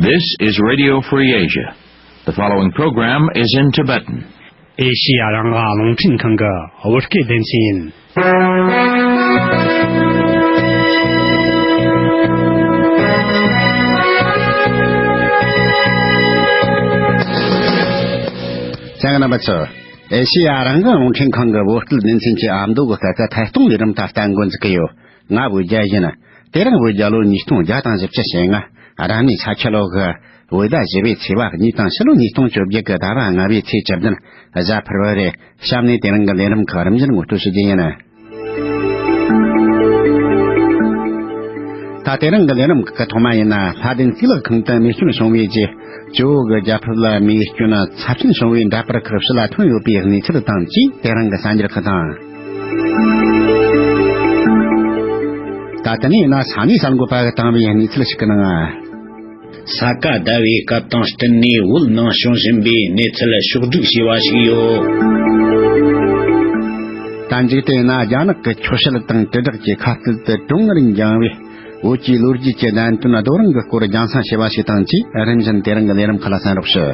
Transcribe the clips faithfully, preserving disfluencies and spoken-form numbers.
This is Radio Free Asia. The following program is in Tibetan. ཨེ་ཤི་ཡ་རང་དབང་རླུང་འཕྲིན་ཁང་གི་བོད་སྐད་སྡེ་ཚན་ཡིན། གསན་མཁན་རྣམ་པ་ཚོ། ཨེ་ཤི་ཡ་རང་དབང་རླུང་འཕྲིན་ཁང་གི་བོད་སྐད་སྡེ་ཚན་གྱི་ཨ་མདོ་གི་སྐད་ཀྱི་ཐད་གཏོང་ལས་རིམ་ད་ལྟ་འགོ་འཛུགས་ཀྱི་ཡོད། ང་བོད་རྒྱལ་ཡིན། དེ་རིང་བོད་རྒྱལ་ལོ་ཉིས་སྟོང་བརྒྱ་དང་བཞི་བཅུ་ཞེ་ལྔ། རབ་གནས་ས་ཁྱི་ལོ་གི་བོད་ཟླ་བཞི་པའི་ཚེས་པ་གཉིས་དང་ཕྱི་ལོ་ཉིས་སྟོང་བཅོ་བརྒྱད་ཀྱི་ཟླ་བ་ལྔ་པའི་ཚེས་བཅུ་བདུན། གཟའ་ཕུར་བུ་རེད། གཤམ་ནས་དེ་རིང་གི་ལས་རིམ་ཁག་རིམ་བཞིན་ངོ་སྤྲོད་ཞུ་རྒྱུ་ཡིན། ད་དེ་རིང་གི་ལས་རིམ་ཁག་གི་ཐོག་མ་ཡིན་ན། ལྷ་ལྡན་གཙུག་ལག་ཁང་དུ་རྨས་སྐྱོན་བྱུང་བའི་རྗེས། ཇོ་བོ་གི་རྒྱལ་ཕུད་ལ་རྨས་སྐྱོན་ཚབས་ཆེན་བྱུང་བའི་འདྲ་པར་ཁག་ཕྱི་ལ་ཐོན་ཡོད་པའི་གནས་ཚུལ་དང་བཅས། དེ་རིང་གི་གསར་འགྱུར་ཁག་དང་། ད་དེ་ནས་ཡིན་ན་ས་གནས་གསར་འགོད་པ་གིས་བཏང་བའི་གནས་ཚུལ་ཞིག་གི་ནང་། ས་ག་ཟླ་བའི་སྐབས་དང་བསྟུན་ནས་བོད་ནང་བྱུང་བཞིན་པའི་གནས་ཚུལ་ཕྱོགས་བསྒྲིགས་བྱས་པ་ཞིག་ཡོད། ད་འཇིག་རྟེན་ན་རྒྱ་ནག་གི་ཆོས་བཤད་དང་དྲིལ་བསྒྲགས་ཀྱི་ཁ་གཏད་དུ་གྲོང་ངར་འགྱིང་བའི་བོད་ཀྱི་ལོ་རྒྱུས་ཀྱི་གནད་དོན་རྡོ་རིང་གི་སྐོར་རྒྱང་སྲིང་བྱས་པ་ཞིག་དང་བཅས། རིམ་བཞིན་དེ་རིང་གི་ལས་རིམ་ཁག་ལ་གསན་རོགས་ཞུ།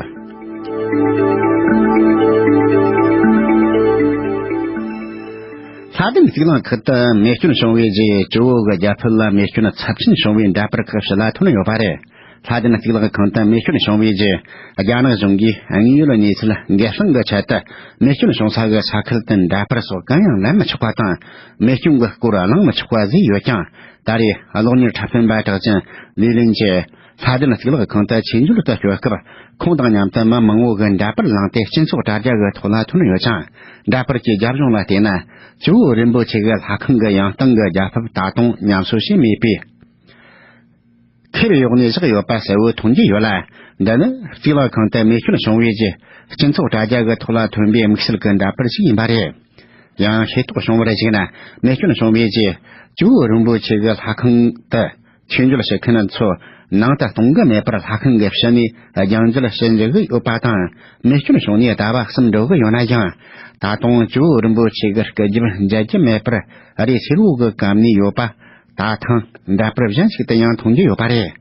ལྷ་ལྡན་གཙུག་ལག་ཁང་དུ་རྨས་སྐྱོན་བྱུང་བའི་རྗེས། ཇོ་བོ་གི་རྒྱལ་ཕུད་ལ་རྨས་སྐྱོན་ཚབས་ཆེན་བྱུང་བའི་འདྲ་པར་ཁག་ཕྱི་ལ་ཐོན་ཡོད་པ་རེད། ལྷ་ལྡན་གཙུག་ལག་ཁང་དུ་རྨས་སྐྱོན་བྱུང་བའི་རྗེས། རྒྱ་ནག་གཞུང་གིས་དངོས་ཡོད་གནས་ཚུལ་འགན་སྲུང་གི་ཆེད་དུ། རྨས་སྐྱོན་བྱུང་ས་གི་ས་ཁུལ་དུ་འདྲ་པར་སོགས་གང་ཡང་ལེན་མི་ཆོག་པ་དང་། རྨས་སྐྱོན་གྱི་སྐོར་གླེང་མི་ཆོག་པ་བཟོས་ཡོད་ཀྱང་། ད་རེས་གློག་བརྙན་འཁྲབ་སྟོན་པ་གྲགས་ཅན་ལི་ལིན་གྱིས་ལྷ་ལྡན་གཙུག་ལག་ཁང་དུ་ཆོས་འབྱོར་དུ་བསྐྱོད་སྐབས། ཁོང་དང་མཉམ་དུ་མི་མང་བོ་གིས་འདྲ་པར་བླངས་ཏེ། སྤྱི་ཚོགས་དྲ་རྒྱ་གི་ཐོག་ལ་ཐོན་ཡོད་ཅིང་། འདྲ་པར་གྱི་རྒྱབ་ལྗོངས་ལ་བལྟས་ན། ཇོ་བོ་རིན་པོ་ཆེ་གི་ལྷ་ཁང་གི་ཡང་སྟེང་གི་རྒྱལ་ཕབ་ད་དུང་ཉམས་གསོ་བྱས་མེད་པས། ཁེབས་གཡོགས་ནས་བཞག་ཡོད་པ་གསལ་བོ་མཐོང་རྒྱུ་ཡོད་ལ། འདི་ནི་གཙུག་ལག་ཁང་དུ་རྨས་སྐྱོན་བྱུང་བའི་རྗེས། སྤྱི་ཚོགས་དྲ་རྒྱ་གི་ཐོག་ལ་ཐོན་པའི་དམིགས་བསལ་གྱི་འདྲ་པར་ཞིག་ཡིན་པ་རེད། ཡང་ཤེས་རྟོགས་བྱུང་བར་གཞིགས་ན། རྨས་སྐྱོན་བྱུང་བའི་རྗེས། ཇོ་བོ་རིན་པོ་ཆེ་གི་ལྷ་ཁང་དུ་ཆོས་འབྱོར་བྱེད་མཁན་ཚོ་ནང་དུ་གཏོང་གི་མེད་པར། ལྷ་ཁང་གི་ཕྱི་ནས་རྒྱང་བརྒྱུད་ཕྱིར་འབྱོར་གྱི་ཡོད་པ་དང་། རྨས་སྐྱོན་བྱུང་ནས་ཟླ་བ་གསུམ་འགྲོ་གི་ཡོད་ན་ཡང་། ད་དུང་ཇོ་བོ་རིན་པོ་ཆེ་གི་སྐུ་རྒྱབ་མཇལ་རྒྱུ་མེད་པར། རས་སེར་པོ་གིས་བཀབ་ནས་ཡོད་པ། ད་ཐེངས་འདྲ་པར་གཞན་ཞིག་ཏུ་ཡང་མཐོང་རྒྱུ་ཡོད་པ་རེད།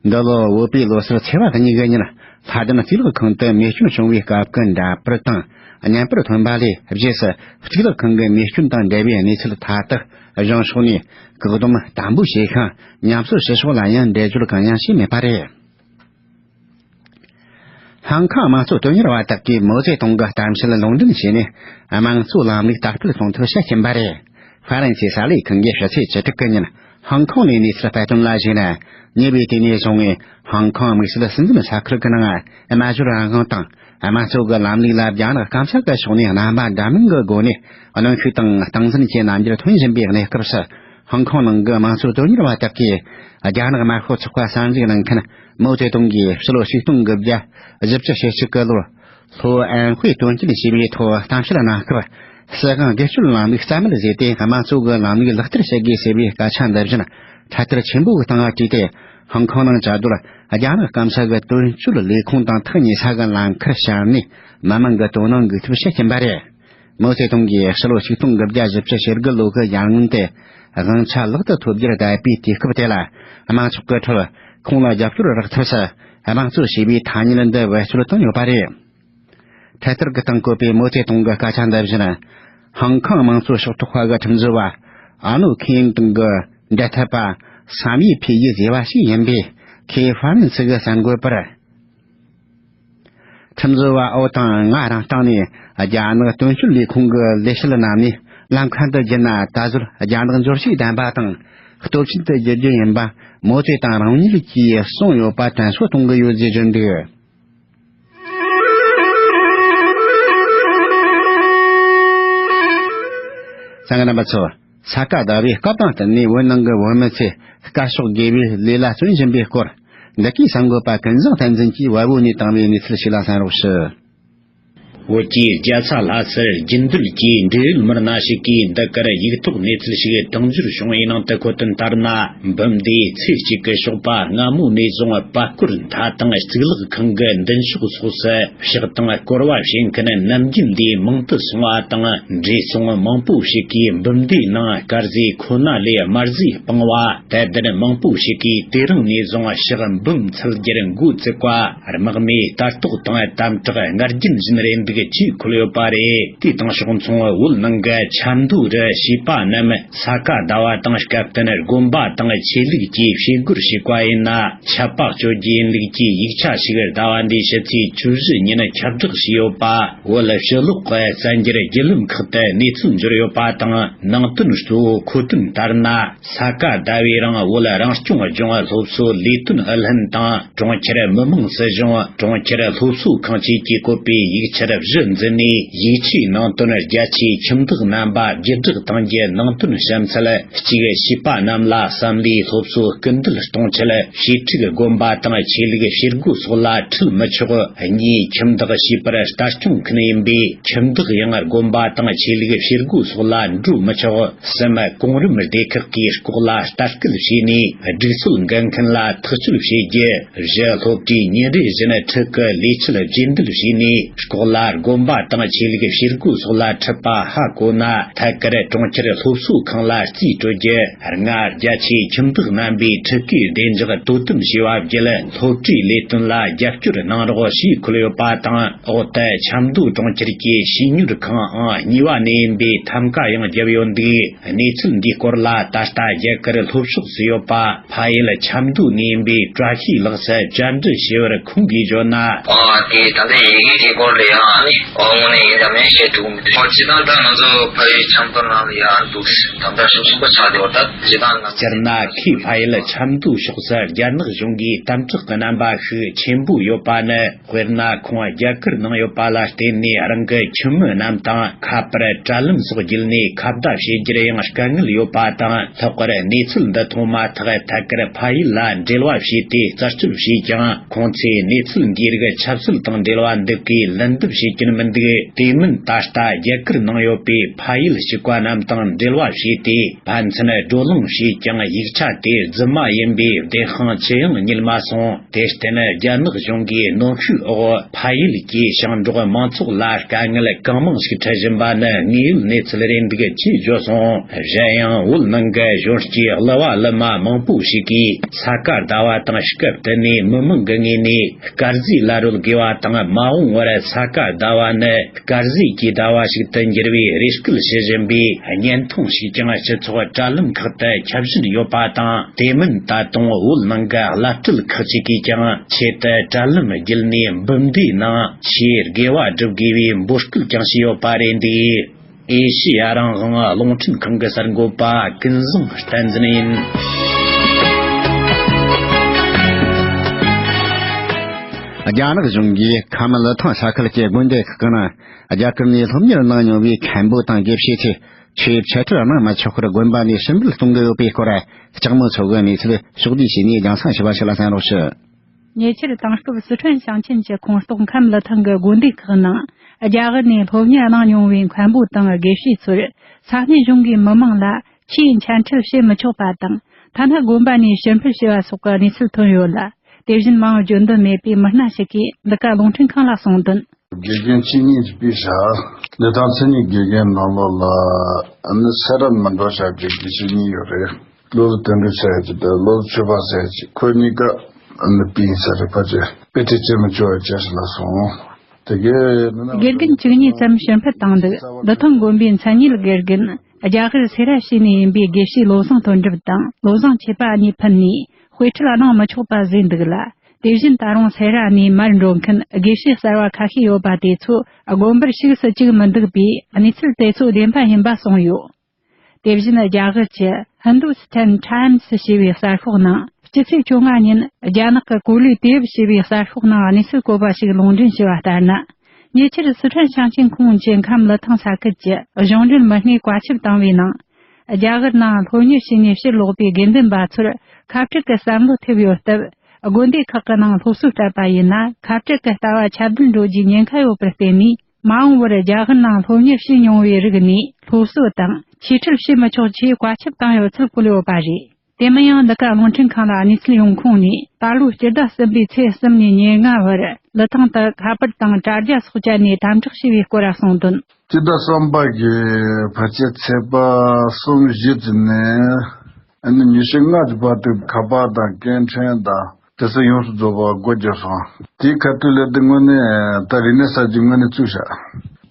འདི་ལོ་བོད་པའི་ལོ་སར་ཚེས་པ་གཉིས་ཀྱི་ཉིན། ལྷ་ལྡན་གཙུག་ལག་ཁང་དུ་རྨས་སྐྱོན་བྱུང་བའི་སྐབས་ཀྱི་འདྲ་པར་དང་བརྙན་པར་ཐོན་པ་ལས། རྗེས་སུ་གཙུག་ལག་ཁང་གི་རྨས་སྐྱོན་དང་འབྲེལ་བའི་གནས་ཚུལ་མཐའ་དག་གཞུང་ཕྱོགས་ནས་བཀག་སྡོམ་དམ་པོ་བྱས་ཤིང་། ཉམས་གསོ་ཞུ་ཕྱོགས་ལ་ཡང་འགྲེལ་བརྗོད་གང་ཡང་བྱས་མེད་པ་རེད། ཧང་ཀང་དམངས་གཙོ་དོན་གཉེར་བ་དག་གིས་མའོ་ཙེ་ཏུང་གི་གཏམ་བཤད་ལུང་འདྲེན་བྱས་ནས། དམངས་གཙོའི་ལམ་ལུགས་དར་སྤེལ་གཏོང་ཐབས་བྱེད་བཞིན་པ་རེད། ཧྥ་རན་སིའི་གསར་ལས་ཁང་གིས་ཕྱི་ཚེས་བཅུ་དྲུག་གི་ཉིན་ཧང་ཀང་ནས་གནས་ཚུལ་སྤེལ་དོན་ལ་གཞིགས་ན། ཉེ་བའི་དུས་ནས་བཟུང་བའི་ཧང་ཀང་དམིགས་བསལ་སྲིད་འཛིན་ས་ཁུལ་གྱི་ནང་། སྨྲ་བརྗོད་རང་དབང་དང་དམངས་གཙོ་གི་ལམ་ལུགས་ལ་རྒྱ་ནག་སྐམ་ས་གི་ཕྱོགས་ནས་རྣམ་པ་འདྲ་མིན་གྱི་སྒོ་ནས་གནོན་ཤུགས་དང་སྟངས་འཛིན་གྱི་རྣམ་འགྱུར་ཐོན་བཞིན་པའི་གནས་སྐབས་སུ། ཧང་ཀང་ནང་གི་དམངས་གཙོ་དོན་གཉེར་བ་དག་གིས། རྒྱ་ནག་དམར་ཤོག་ཚོགས་པ་གསར་འཛུགས་གནང་མཁན་མའོ་ཙེ་ཏུང་གིས་ཕྱི་ལོ་ཆིག་སྟོང་དགུ་བརྒྱ་བཞི་བཅུ་ཞེ་གཅིག་གི་ལོར། ལྷོ་ཨན་ཧུའེ་དོན་གཅོད་ཞེས་པའི་ཐོག་གཏམ་བཤད་གནང་སྐབས། སྲིད་དབང་སྒེར་གཅོད་ལམ་ལུགས་རྩ་མེད་བཟོས་ཏེ། དམངས་གཙོ་གི་ལམ་ལུགས་ལག་བསྟར་བྱེད་དགོས་ཟེར་བའི་སྐད་ཆ་འདི་བཞིན་ཁྲ་ཐར་ཆེན་པོ་གི་སྟེང་ང་བྲིས་ཏེ། ཧང་ཀང་ནང་བཅའ་སྡོད་རྒྱ་ནག་སྐམ་ས་གི་དོན་གཅོད་ལས་ཁུངས་དང་ཐག་ཉེ་ས་གི་ལམ་ཁར་བཤམས་ནས། མི་མང་གི་དོ་སྣང་འགུག་ཐབས་བྱེད་ཀྱིན་པ་རེད། མའོ་ཙེ་ཏུང་གིས་ཕྱི་ལོ་ཆིག་སྟོང་དགུ་བརྒྱ་བཞི་བཅུ་ཞེ་དགུ་ལོ་གི་ཡར་སྔོན་དུ། དབང་ཆ་ལག་ཏུ་ཐོབ་རྒྱུར་བསྡད་པའི་དུས་སྐབས་དེ་ལ། དམངས་ཚོགས་ཀྱི་ཁྲོད་ཁོང་ལ་རྒྱབ་སྐྱོར་རག་ཐབས་སུ། དམངས་གཙོ་ཞེས་པའི་ཐ་སྙད་འདི་བེད་སྤྱོད་བཏང་ཡོད་པ་རེད། ཁྲ་ཐར་གྱིས་གཏམ་བཀོད་པའི་མའོ་ཙེ་ཏུང་གི་སྐད་ཆ་འདི་བཞིན། ཧང་ཀང་དམངས་གཙོ་ཕྱོགས་གཏོགས་པ་གི་ཁྲིམས་བཟོ་བ་ཨ་ནོ་ཁེ་ཡིན་ཏུང་གི་འབྲེལ་ཐད་པ་སམ་ཡེ་ཕི་ཡི་ཟེར་བ་ཞིག་ཡིན་པས། ཁོས་ཧྥ་རན་སི་གི་གསར་འགོད་པར། ཁྲིམས་བཟོ་བ་ཨོ་དང་ང་རང་སྟེང་ནས་རྒྱ་ནག་དོན་གཅོད་ལས་ཁུངས་ཀྱི་ལས་བྱེད་རྣམས་ནས་ལམ་ཁ་འདི་བརྒྱུད་ན། ད་གཟོད་རྒྱ་ནག་འབྱོར་ཕྱུག་ལྡན་པ་དང་སྟོབས་ཆེན་དུ་བསྒྱུར་རྒྱུ་ཡིན་པ་མའོ་ཙེ་ཏུང་རང་ཉིད་ཀྱིས་གསུངས་ཡོད་པ་དྲན་གསོ་གཏོང་གི་ཡོད་ཅེས་བརྗོད་འདུག། གསན་མཁན་རྣམ་པ་ཚོ། ས་ག་ཟླ་བའི་སྐབས་དང་བསྟུན་ནས་བོད་ནང་གི་བོད་མི་ཚོས་དཀར་ཕྱོགས་དགེ་བའི་ལས་ལ་བརྩོན་བཞིན་པའི་སྐོར། འདི་གའི་གསར་འགོད་པ་ཀུན་བཟང་བསྟན་འཛིན་གྱིས་བལ་པོ་ནས་བཏང་བའི་གནས་ཚུལ་ཞིག་ལ་གསན་རོགས་ཞུ། བོད་ཀྱི་རྒྱལ་ས་ལྷ་སར་རྒྱུན་སྡོད་ཀྱི་འབྲེལ་ཡོད་མི་སྣ་ཞིག་གིས་འདི་གར་ཡིག་ཐོག་གནས་ཚུལ་ཞིག་དང་འབྱོར་བྱུང་བའི་ནང་དུ་འཁོད་དོན་ལྟར་ན། འབུམ་སྡེའི་ཚེས་གཅིག་གི་ཞོགས་པ་སྔ་མོ་ནས་བཟུང་པར་སྐོར་མཐའ་དང་གཙུག་ལག་ཁང་གི་མདུན་ཕྱོགས་སོགས་སུ་ཕྱག་དང་སྐོར་བ་བྱེད་མཁན་ནམ་རྒྱུན་ལས་མང་དུ་སོང་བ་དང་། བགྲེས་སོང་མང་པོ་ཞིག་གིས་འབུམ་སྡེའི་ནང་དཀར་ཟས་ཁོ་ན་ལས་དམར་ཟས་སྤངས་པ། དད་ལྡན་མང་པོ་ཞིག་གིས་དེ་རིང་ནས་བཟུང་ཕྱག་འབུམ་ཚར་རྒྱུར་འགོ་བཙུགས་པ། དམག་མིའི་ལྟ་རྟོག་དང་དམ་དྲག་སྔར་རྒྱུན་བཞིན་རེད་འདུག་ཅེས་འཁོད་ཡོད་པ་རེད། དེ་དང་ཕྱོགས་མཚུངས། བོད་ནང་གི་ཆབ་མདོ་རུ་བྱིས་པ་རྣམས་ས་ག་ཟླ་བ་དང་སྐབས་བསྟུན་དགོན་པ་དང་ཆོས་ལུགས་ཀྱི་བྱེད་སྒོར་ཞུགས་པ་ཡིན་ན། ཆད་པ་གཅོད་རྒྱུ་ཡིན་ལུགས་ཀྱི་ཡིག་ཆ་ཞིག་ཟླ་བ་འདིའི་ཕྱི་ཚེས་བཅུ་བཞི་ཉིན་ཁྱབ་བསྒྲགས་བྱས་ཡོད་པ། བོད་ཕྱི་ལོགས་ཀྱི་གསར་འགྱུར་བརྒྱུད་ལམ་ཁག་ཏུ་གནས་ཚུལ་འབྱོར་ཡོད་པ་དང་། ནང་དོན་གཙོ་བོ་འཁོད་དོན་ལྟར་ན། ས་ག་ཟླ་བའི་རིང་བོད་རང་སྐྱོང་ལྗོངས་སློབ་གསོ་ལས་དོན་ཨུ་ལྷན་དང་། གྲོང་ཁྱེར་མི་དམངས་སྲིད་གཞུང་། གྲོང་ཁྱེར་སློབ་གསོ་ཁང་བཅས་ཀྱིས་བཀོད་པའི་ཡིག་ཆར་གཞི་འཛིན་ནས། ཡིག་ཆའི་ནང་དོན་རྒྱ་ཆེའི་ཁྱིམ་བདག་རྣམ་པ་བརྒྱུད་བསྒྲགས་གཏང་རྒྱུ། ནང་དོན་གཤམ་གསལ། གཅིག་བྱིས་པ་རྣམས་ལ་བསམ་བློའི་སློབ་གསོ་སྐུལ་འདེད་གཏོང་ཆེད། བྱིས་ཕྲུག་དགོན་པ་དང་ཆོས་ལུགས་བྱེད་སྒོ་སོགས་ལ་ཁྲིད་མི་ཆོག་གཉིས། ཁྱིམ་བདག་བྱིས་པར་ལྟ་སྐྱོང་མཁན་ཡིན་པས། ཁྱིམ་བདག་ཡང་དགོན་པ་དང་ཆོས་ལུགས་བྱེད་སྒོ་སོགས་ལ་འགྲོ་མི་ཆོག་གསུམ། གོང་རིམ་སྡེ་ཁག་གིས་ལྐོག་ལ་ལྟ་སྐུལ་བྱས་ནས། སྒྲིག་སྲོལ་འགལ་མཁན་ལ་ཐག་གཅོད་བྱེད་རྒྱུ། བཞི། སློབ་གྲྭའི་ཉིན་རེ་བཞིན་ཕྲུ་གུ་ལས་ཆད་རྗེས་འདེད་བྱས་ནས། ལྐོག་ལ་དགོན་པ་དང་ཆོས་ལུགས་བྱེད་སྒོ་སོགས་ལ་ཁྲིད་པ་ཧ་གོ་ན། ཐད་ཀར་གྲོང་ཁྱེར་སློབ་གསོ་ཁང་ལ་རྩིས་སྤྲོད་རྒྱུ། ལྔ། རྒྱ་ཆེའི་ཁྱིམ་བདག་རྣམ་པས་ཕྲུ་གུའི་བདེ་འཇགས་དོ་དམ་བྱས་པ་བརྒྱུད། སློབ་གྲྭའི་ལས་དོན་ལ་རྒྱབ་སྐྱོར་གནང་རོགས་ཞེས་འཁོད་ཡོད་པ་དང་། འོག་ཏུ་ཆབ་མདོ་གྲོང་ཁྱེར་གྱི་བྱིས་གཉོར་ཁང་ཨང་གཉིས་པ་ནས་ཡིན་པའི་ཐམ་ཀ་ཡང་བརྒྱབ་ཡོད་འདུག་གནས་ཚུལ་འདིའི་སྐོར་ལ་ད་ལྟ་རྒྱ་གར་ལྷོ་ཕྱོགས་སུ་ཡོད་པ། ཕ་ཡུལ་ཆབ་མདོ་ནས་ཡིན་པའི་བཀྲ་ཤིས་ལགས་སུ་བཅར་འདྲི་ཞུས་པར། ཁོང་གིས་བརྗོད་ན། ཨ། དེ་ད་ལྟ་ཡི་གེ་དེ་སྐོར་ལ་ཡང་ཨ་ནི་ཨོ་དངོས་གནས་ཡིན་དང་མིན་བཤད་ཐུབ་མི་འདུག་ཨོ་སྤྱིར་བཏང་ད་ང་ཚོ་ཕ་ཡུལ་ཆབ་མདོ་ནང་ལ་ཡང་འདུག་ད་ལྟ་ཤུགས་ཆེན་པོ་ཆགས་བསྡད་པ། ད་སྤྱིར་བཏང་ང་ཚོ། སྤྱིར་ན་ཁོས་ཕ་ཡུལ་ཆབ་མདོ་ཕྱོགས་སུ་རྒྱ་ནག་གཞུང་གིས་དམ་དྲག་གི་རྣམ་པ་ཤུགས་ཆེན་པོ་ཡོད་པ་ནི། དཔེར་ན། ཁོང་རྒྱ་གར་ནང་ཡོད་པ་ལ་བརྟེན་ནས། རང་གི་ཁྱིམ་མི་རྣམས་དང་ཁ་པར་དྲ་ལམ་སོགས་བརྒྱུད་ནས་ཁ་བརྡ་བྱེད་རྒྱུར་ཡང་དཀའ་ངལ་ཡོད་པ་དང་། ལྷག་པར་གནས་ཚུལ་འདི་མཐོང་མ་ཐག་ཐད་ཀར་ཕ་ཡུལ་ལ་འབྲེལ་བ་བྱས་ཏེ་རྩད་གཅོད་བྱས་ཀྱང་། ཁོང་ཚོས་གནས་ཚུལ་འདིའི་རིགས་ཆབ་སྲིད་དང་འབྲེལ་བ་འདུག་གས་ལན་འདེབས་བྱེད་ཀྱིན་མི་འདུག་དེ་མིན། ད་ལྟ་རྒྱ་གར་ནང་ཡོད་པའི་ཕ་ཡུལ་གཅིག་པ་རྣམས་དང་འབྲེལ་བ་བྱས་ཏེ། ཕན་ཚུན་བགྲོ་གླེང་བྱས་ཀྱང་། ཡིག་ཆ་དེ་རྫུན་མ་ཡིན་པའི་བདེན་དཔང་ཅི་ཡང་རྙེད་མ་སོང་། དེར་བརྟེན། རྒྱ་ནག་གཞུང་གིས་གནོན་ཤུགས་འོག་ཕ་ཡུལ་གྱི་ཞིང་འབྲོག་མང་ཚོགས་ལ་དཀའ་ངལ་གང་མང་ཞིག་འཕྲད་བཞིན་པ་ནི་དངོས་ཡོད་གནས་ཚུལ་རེད་འདུག་ཅེས་བརྗོད་སོང་། གཞན་ཡང་། བོད་ནང་གི་གཞོན་སྐྱེས་གླུ་བ་གླུ་མ་མང་པོ་ཞིག་གིས་ས་ག་ཟླ་བ་དང་སྐབས་བསྟུན་ནས་མི་མང་གི་ངོས་ནས་དཀར་ཟས་ལ་རོལ་དགོས་པ་དང་། མ་འོངས་པར་ས་ག་ཟླ་བ་ནི་དཀར་ཟས་ཀྱི་ཟླ་བ་ཞིག་ཏུ་འགྱུར་བའི་རེ་སྐུལ་བྱེད་བཞིན་པའི་བརྙན་ཐུང་ཞིག་ཀྱང་སྤྱི་ཚོགས་དྲ་ལམ་ཁག་ཏུ་ཁྱབ་བཞིན་ཡོད་པ་དང་། དེ་མིན། ད་དུང་བོད་ནང་གི་བླ་སྤྲུལ་ཁག་ཅིག་གིས་ཀྱང་ཆེད་དུ་དྲ་ལམ་བརྒྱུད་ནས་འབུམ་སྡེའི་ནང་ཆེས་དགེ་བ་སྒྲུབ་དགོས་པའི་འབོད་སྐུལ་ཀྱང་བྱས་ཡོད་པ་རེད་འདུག་ཨེ་ཤི་ཡ་རང་དབང་རླུང་འཕྲིན་ཁང་གི་གསར་འགོད་པ་ཀུན་བཟང་བསྟན་འཛིན་ཡིན། རྒྱ་ནག་གཞུང་གིས་ཁམས་ལི་ཐང་ས་ཁུལ་གྱི་དགོན་སྡེ་ཁག་གི་ནང་རྒྱ་གར་ནས་སློབ་གཉེར་གནང་མྱོང་བའི་མཁན་པོ་དང་དགེ་བཤེས་ཚོས་ཆོས་ཕྱི་དྲིལ་གནང་མི་ཆོག་པར་དགོན་པ་ནས་ཕྱིར་འབུད་གཏོང་གི་ཡོད་པའི་སྐོར། ལྕགས་མོ་མཚོ་གིས་གནས་ཚུལ་ཕྱོགས་བསྡུས་བྱས་ནས་རྒྱང་སྲིང་ཞུ་བ་ཞིག་ལ་གསན་རོགས་ཞུ། ཉེ་ཆར་དེང་སྐབས་སི་ཁྲོན་ཞིང་ཆེན་གྱི་ཁོངས་གཏོགས་ཁམས་ལི་ཐང་གི་དགོན་སྡེ་ཁག་ནང་རྒྱ་གར་ནས་སློབ་གཉེར་གནང་མྱོང་བའི་མཁན་པོ་དང་དགེ་བཤེས་ཚོར་ས་གནས་གཞུང་གིས་མི་མང་ལ་ཆོས་འཆད་ཁྲིད་བྱེད་མི་ཆོག་པ་དང་། ཐ་ན་དགོན་པ་ནས་ཕྱིར་འཕུད་བྱས་པ་སོགས་ཀྱི་གནས་ཚུལ་ཐོན་ཡོད་ལ། དེ་བཞིན་མིང་བརྗོད་འདོད་མེད་པའི་མི་སྣ་ཞིག་གིས་འདི་ག་རླུང་འཕྲིན་ཁང་ལ་གསུངས་དོན། དགེ་རྒན་བཅུ་གཉིས་ཀྱི་པི་ཤ་ལི་ཐང་མཚན་ཉིད་དགེ་རྒན་ནང་ལོགས་ལ་ཨ་ནི་སེ་ར་མི་འགྲོ་བྱ་རྒྱུ་དགེ་བཤེས་གཉིས་ཡོད་རེད། བློ་གཏད་འགྲོ་བྱ་རྒྱུ་དང་བློ་ཆོས་པ་ཟེར་གྱི་ཁོ་གཉིས་ཀ་ཨ་ནི་པི་ཡིན་ས་རེད། ཕལ་ཆེར་དཔེ་ཁྲིད་བྱེད་མི་ཆོག་པའི་བཅས་ལ་སོང་། དེ་གའི་དགེ་རྒན་བཅུ་གཉིས་ཙམ་ཕྱིར་འཕུད་བཏང་འདུག་ལི་ཐང་དགོན་པའི་མཚན་ཉིད་དགེ་རྒན་རྒྱ་གར་སེ་ར་ཕྱོགས་ནས་ཡིན་པའི་དགེ་བཤེས་བློ་བཟང་དོན་གྲུབ་དང་བློ་བཟང་ཆོས་པ་གཉིས་ཕུད་ནས་དཔེ་ཁྲིད་གནང་མི་ཆོག་པ་བཟོས་འདུག་ལ། དེ་བཞིན་ད་རུང་སེ་ར་ནས་མར་འགྲོ་མཁན་དགེ་བཤེས་གསར་བ་ཁ་ཤས་ཡོད་པ་དེ་ཚོ་དགོན་པར་ཞུགས་སུ་བཅུག་མི་འདུག་པས་གནས་ཚུལ་དེ་ཚོ་བདེན་པ་ཡིན་པ་གསུངས་ཡོད། དེ་བཞིན་རྒྱ་གར་གྱི་Hindustan Times་ཞེས་པའི་གསར་ཤོག་ནང་སྤྱི་ཚེས་བཅོ་ལྔ་ཉིན་རྒྱ་ནག་གི་གོ་ལའི་དུས་བབ་ཞེས་པའི་གསར་ཤོག་ནང་གནས་ཚུལ་བཀོད་པ་ཞིག་ལུང་འདྲེན་ཞུས་པ་ལྟར་ན། ཉེ་ཆར་སི་ཁྲོན་ཞིང་ཆེན་ཁོངས་ཀྱི་ཁམས་ལི་ཐང་ས་ཁུལ་གྱི་གཞུང་འབྲེལ་མི་སྣས་བཀའ་ཁྱབ་བཏང་བའི་ནང་། རྒྱ་གར་ནང་སློབ་གཉེར་བྱས་ནས་ཕྱིར་ལོག་པའི་དགེ་འདུན་པ་ཚོར་ཁ་བྲལ་གྱི་བསམ་བློ་ཐེབས་ཡོད་སྟབས། དགོན་སྡེ་ཁག་གི་ནང་སློབ་གསོ་སྤྲད་པ་ཡིན་ན་ཁ་བྲལ་གྱི་ལྟ་བ་ཁྱབ་གདལ་འགྲོ་རྒྱུའི་ཉེན་ཁ་ཡོད་པར་བརྟེན་ནས། མ་འོངས་པར་རྒྱ་གར་ནང་སློབ་གཉེར་བྱས་མྱོང་བའི་རིགས་ནས་སློབ་གསོ་དང་ཆེས་ཁྲིད་བྱེད་མི་ཆོག་ཅེས་བཀའ་ཁྱབ་བཏང་ཡོད་ཚུལ་བཀོད་ཡོད་པ་རེད། དེ་མིན་ཡང་འདི་ག་རླུང་འཕྲིན་ཁང་ལ་གནས་ཚུལ་ཡོང་ཁུངས་ནས། ད་ལོའི་སྤྱི་ཟླ་གསུམ་པའི་ཚེས་གསུམ་ནས་ཉེར་ལྔ་བར་ལི་ཐང་དུ་ཁ་པར་དང་དྲ་རྒྱ་སོགས་སྤྱད་ནས་དམ་དྲག་བྱས་པའི་སྐོར་གསུངས་དོན། སྤྱི་ཟླ་གསུམ་པ་གི་ཕལ་ཆེར་ཚེས་པ་གསུམ་བཞི་ཙམ་ནས་ཨ་ནི་ཉི་ཤུ་ལྔ་ཙམ་བར་དུ་ཁ་པར་དང་སྐད་འཕྲིན་དང་དེ་ཚོ་ཡོངས་སུ་རྫོགས་པ་སྒོ་བརྒྱབ་སོང་། དེའི་ཁ་ཐུག་ལས་དེ་དངོས་གནས་ད་རིག་གནས་གསར་བརྗེ་དངོས་གནས་བཙུགས་བཞག་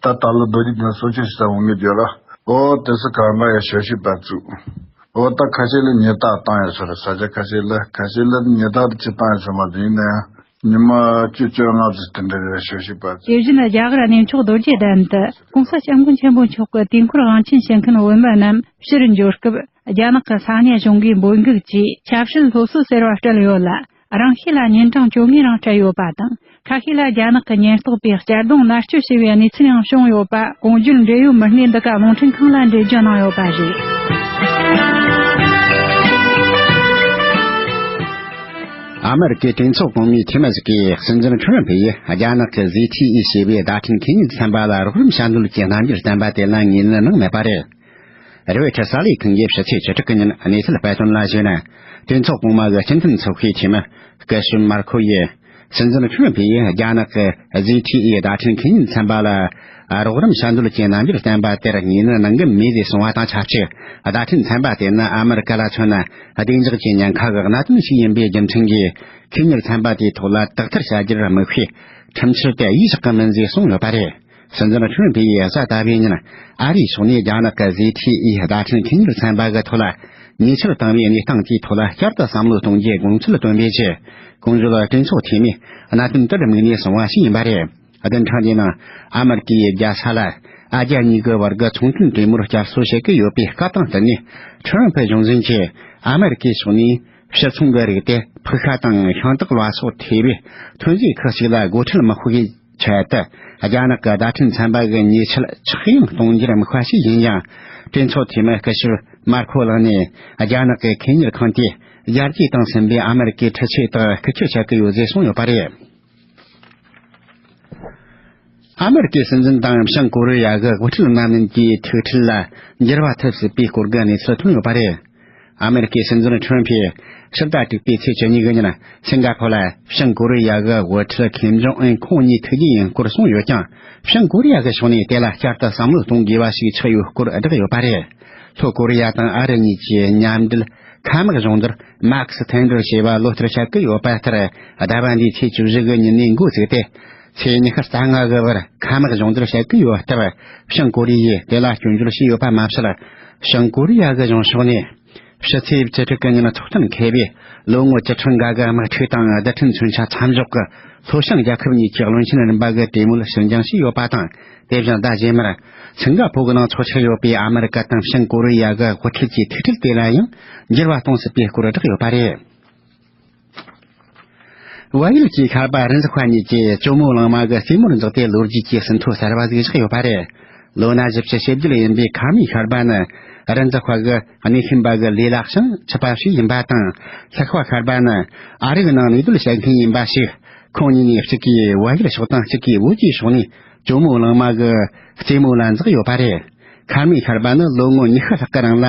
ད་ད་ལོ་རྡོ་རྗེ་གདན་གསོལ་མཆོད་ཞིག་ས་འོང་གི་བརྗོད་ལ། ཨོ་དེ་ཚོ་གང་ག་ཡང་ཞབས་ཕྱི་བར་བཙུགས། ཨོ་ད་ཁ་ཤས་ལ་ཉེས་རྡུང་བཏང་ཡོད་ས་རེད། ས་ཆ་ཁ་ཤས་ལ་ཁ་ཤས་ལ་ཉེས་རྡུང་དེ་ཅི་བཏང་ཡོད་ས་མ་རེད། ཡིན་ན་ཡང་ཉི་མ་བཅུ་བཅོ་ལྔ་ཙམ་དེ་འདྲ་རེད། ཞབས་ཕྱི་བར་བཙུགས། དེ་བཞིན་རྒྱ་གར་གནས་མཆོག་རྡོ་རྗེ་གདན་དུ་༸གོང་ས་༸སྐྱབས་མགོན་ཆེན་པོ་མཆོག་གི་དུས་འཁོར་དབང་ཆེན་བྱེད་མཁན་བོད་མི་རྣམས་ཕྱིར་འབྱོར་སྐབས། རྒྱ་ནག་གི་ས་གནས་གཞུང་གིས་འབོད་འགུག་གིས་ཆབ་སྲིད་སློབ་གསོ་ཟེར་བ་སྤྲད་ཡོད་ལ། རང་ཤེད་ལ་ཉིན་གྲངས་བཅོ་ལྔའི་རིང་སྤྲད་ཡོད་པ་དང་། ཁ་ཤས་ལ་རྒྱ་ནག་གི་ཉེན་རྟོག་པས་གཅར་རྡུང་མནར་གཅོད་བྱས་པའི་གནས་ཚུལ་ཡང་བྱུང་ཡོད་པ། གོང་བརྗོད་འབྲེལ་ཡོད་མི་སྣས་འདི་ག་རླུང་འཕྲིན་ཁང་ལ་འགྲེལ་བརྗོད་གནང་ཡོད་པ་རེད། ཨ་མེ་རི་ཀའི་གྲོས་ཚོགས་གོང་མའི་འཐུས་མི་ཞིག་གིས་སྲིད་འཛིན་ཁྲི་རིན་ཕེ་ཡིས་རྒྱ་ནག་གི་ཟི་ཐི་ཨི་ཞེས་པའི་བརྡ་འཕྲིན་མཁས་དབང་ཚན་པ་ལ་རོགས་རམ་བྱ་འདོད་ཀྱི་རྣམ་འགྱུར་བསྟན་པ་དེ་ལ་ངོས་ལེན་གནང་མེད་པ་རེད། རོའི་ཊར་གསར་ལས་ཁང་གིས་ཕྱི་ཚེས་བཅུ་དྲུག་གི་ཉིན་གནས་ཚུལ་སྤེལ་དོན་ལ་གཞིགས་ན། གྲོས་ཚོགས་གོང་མ་གི་སྤྱི་འཐུས་ཚོགས་ཁག་གི་འཐུས་མི་སྐུ་ཞབས་མར་ཁོ་ཡིས། སྲིད་འཛིན་ཁྲི་རིན་ཕེ་ཡིས་རྒྱ་ནག་གི་ཟི་ཐི་ཨི་བརྡ་འཕྲིན་མཁས་དབང་ཚན་པ་ལ་རོགས་རམ་བྱ་འདོད་ཀྱི་རྣམ་འགྱུར་བསྟན་པ་དེར་ངོས་ལེན་གནང་གི་མེད་ཅེས་གསུངས་པ་དང་ཆབས་ཅིག་བརྡ་འཕྲིན་ཚན་པ་དེ་ནི་ཨ་མེ་རི་ཀ་ལ་མཚོན་ན་བདེ་འཇགས་ཀྱི་ཉེན་ཁ་གི་གནད་དོན་ཞིག་ཡིན་པའི་རྒྱུ་མཚན་གྱིས། ཁེ་གཉེར་ཚན་པ་དེའི་ཐོག་ལ་དག་ཐེར་བྱ་རྒྱུར་དམིགས་པའི་ཁྲིམས་འཆར་དེ་ཡིད་བཞག་གི་མིན་ཅེས་གསུངས་ཡོད་པ་རེད། སྲིད་འཛིན་ཁྲི་རིན་ཕེ་ཡིས་གཟའ་ཟླ་བའི་ཉིན་ཨ་རིའི་ཕྱོགས་ནས་རྒྱ་ནག་གི་ཟི་ཐི་ཨི་བརྡ་འཕྲིན་ཁེ་གཉེར་ཚན་པ་གི་ཐོག་ལ་ཉེས་ཆད་བཏང་བའི་གནས་སྟངས་དེའི་ཐོག་ལ་བསྐྱར་དུ་བསམ་བློ་གཏོང་རྒྱུའི་དགོངས་ཚུལ་བཏོན་པའི་རྗེས། གོང་བརྗོད་གྲོས་ཚོགས་འཐུས་མིས་གནད་དོན་དེར་དམིགས་ནས་གསུངས་པ་ཞིག་ཡིན་པ་རེད། བདུན་ཕྲག་འདིའི་ནང་ཨ་མེ་རི་ཀའི་རྒྱལ་ས་ལ་ཨ་རྒྱ་གཉིས་ཀྱི་བར་གྱི་ཚོང་དོན་གྲོས་མོལ་བསྐྱར་གསོ་བྱེད་ཀྱི་ཡོད་པའི་སྐབས་དང་བསྟུན་ནས། ཁྲི་རིན་ཕེ་གཞུང་འཛིན་གྱིས་ཨ་མེ་རི་ཀའི་ཕྱོགས་ནས་ཕྱིར་ཚོང་གི་རིགས་དེ་ཕུགས་ཁ་དང་ཤིང་ཏོག་ལ་སོགས་ཐེ་བའི་ཐོན་རྫས་ཁག་ཅིག་ལ་སྒོ་ཁྲལ་མི་ཤོག་གི་ཆེད་དུ། རྒྱ་ནག་གི་བརྡ་འཕྲིན་ཚན་པ་གི་ཉེས་ཆད་ཆག་ཡང་གཏོང་རྒྱུར་དམིགས་པ་ཞིག་ཡིན་ཡང་། གྲོས་ཚོགས་འཐུས་མི་སྐུ་ཞབས་མར་ཁོ་ལགས་ནས་རྒྱ་ནག་གི་ཁེ་གཉེར་ཁང་དེས་ཡར་རྒྱས་བཏང་ཟིན་པའི་ཨ་མེ་རི་ཀའི་འཕྲུལ་ཆས་དག་རྐུ་འཁྱེར་བྱེད་ཀྱི་ཡོད་ཅེས་གསུངས་ཡོད་པ་རེད། ཨ་མེ་རི་ཀའི་སྲིད་འཛིན་དང་བྱང་ཀོ་རི་ཡ་གི་དབུ་ཁྲིད་རྣམ་གཉིས་ཀྱི་ཐུག་འཕྲད་ལ་འགྱུར་བ་ཐེབས་སྲིད་པའི་སྐོར་གྱི་གནས་ཚུལ་ཐོན་ཡོད་པ་རེད། ཨ་མེ་རི་ཀའི་སྲིད་འཛིན་ཁྲི་རིན་ཕེ་ཕྱི་ཟླ་དྲུག་པའི་ཚེས་བཅུ་གཉིས་ཀྱི་ཉིན་སིང་ག་ཕོར་ལ་བྱང་ཀོ་རི་ཡ་གི་དབུ་ཁྲིད་ཁིམ་ཇོང་ཨུན་ཁོང་གཉིས་ཐུག་རྒྱུ་ཡིན་སྐོར་གསུངས་ཡོད་ཀྱང་། བྱང་ཀོ་རི་ཡ་གི་ཕྱོགས་ནས་དེ་ལ་བསྐྱར་དུ་བསམ་བློ་གཏོང་དགོས་པ་ཞིག་ཆགས་ཡོད་སྐོར་བསྒྲགས་ཡོད་པ་རེད། ལྷོ་ཀོ་རི་ཡ་དང་ཨ་རི་གཉིས་ཀྱི་མཉམ་འབྲེལ་མཁའ་དམག་སྦྱོང་བརྡར་མཱག་སི་ཐན་ཌར་ཞེས་པ་ལོ་ལྟར་བྱ་གི་ཡོད་པ་ལྟར། ཟླ་བ་འདིའི་ཚེས་བཅུ་བཞི་གི་ཉིན་ནས་འགོ་བཙུགས་ཏེ། ཚེས་ཉི་ཤུ་རྩ་ལྔ་གི་བར་མཁའ་དམག་སྦྱོང་བརྡར་བྱ་གི་ཡོད་སྟབས། བྱང་ཀོ་རི་ཡས་དེ་ལ་སྐྱོན་བརྗོད་བྱས་ཡོད་པ་མ་ཟད། བྱང་ཀོ་རི་ཡ་གི་གཞུང་ཕྱོགས་ནས། ཕྱི་ཚེས་བཅུ་དྲུག་གི་ཉིན་ཚོགས་གཏན་འཁེལ་བའི་ལོ་ངོ་བཅུ་ཕྲག་འགའ་གི་དམག་འཁྲུག་དང་རྡུལ་ཕྲན་མཚོན་ཆ་མཚམས་འཇོག་གི་ལྷོ་བྱང་རྒྱལ་ཁབ་གཉིས་ཀྱི་བློན་ཆེན་རིམ་པ་གི་གྲོས་མོལ་ཕྱིར་འགྱངས་བྱས་ཡོད་པ་དང་། དེ་བཞིན་ཟླ་རྗེས་མར་སིང་ག་ཕོར་གྱི་ནང་འཚོགས་འཆར་ཡོད་པའི་ཨ་མེ་རི་ཀ་དང་བྱང་ཀོ་རི་ཡ་གི་དབུ་ཁྲིད་ཀྱི་ཐུག་འཕྲད་དེ་ལ་ཡང་འགྱུར་བ་གཏོང་སྲིད་པའི་སྐོར་བསྒྲགས་ཡོད་པ་རེད། བལ་ཡུལ་གྱི་ཤར་པ་རི་འཛེག་པ་གཉིས་ཀྱིས་ཇོ་མོ་གླང་མ་གི་རྩེ་མོར་འཛེགས་ཏེ་ལོ་རྒྱུས་ཀྱི་ཟིན་ཐོ་གསར་བ་ཞིག་བཞག་ཡོད་པ་རེད། ལོ་ན་བཞི་བཅུ་ཞེ་བརྒྱད་ཡིན་པའི་ཁ་མི་ཤར་པ་ནི་རི་འཛེག་པ་གི་གནས་ཤིང་པ་གི་ལས་སླ་ཞིང་ཆུ་པ་ཞིག་ཡིན་པ་དང་། ཤར་པ་ཤར་པ་ནི་ཨ་རིའི་ནང་གནས་སྡོད་བྱེད་མཁན་ཡིན་པ་ཞིག་ཁོང་གཉིས་ནས་གཅིག་གིས་བལ་ཡུལ་ཕྱོགས་དང་གཅིག་གིས་བོད་ཀྱི་ཕྱོགས་ནས་ཇོ་མོ་གླང་མ་གི་རྩེ་མོ་ལ་འཛེགས་ཡོད་པ་རེད། ཁ་མི་ཤར་པ་ནི་ལོ་ངོ་ཉི་ཤུ་ལྷག་གི་རིང་ལ་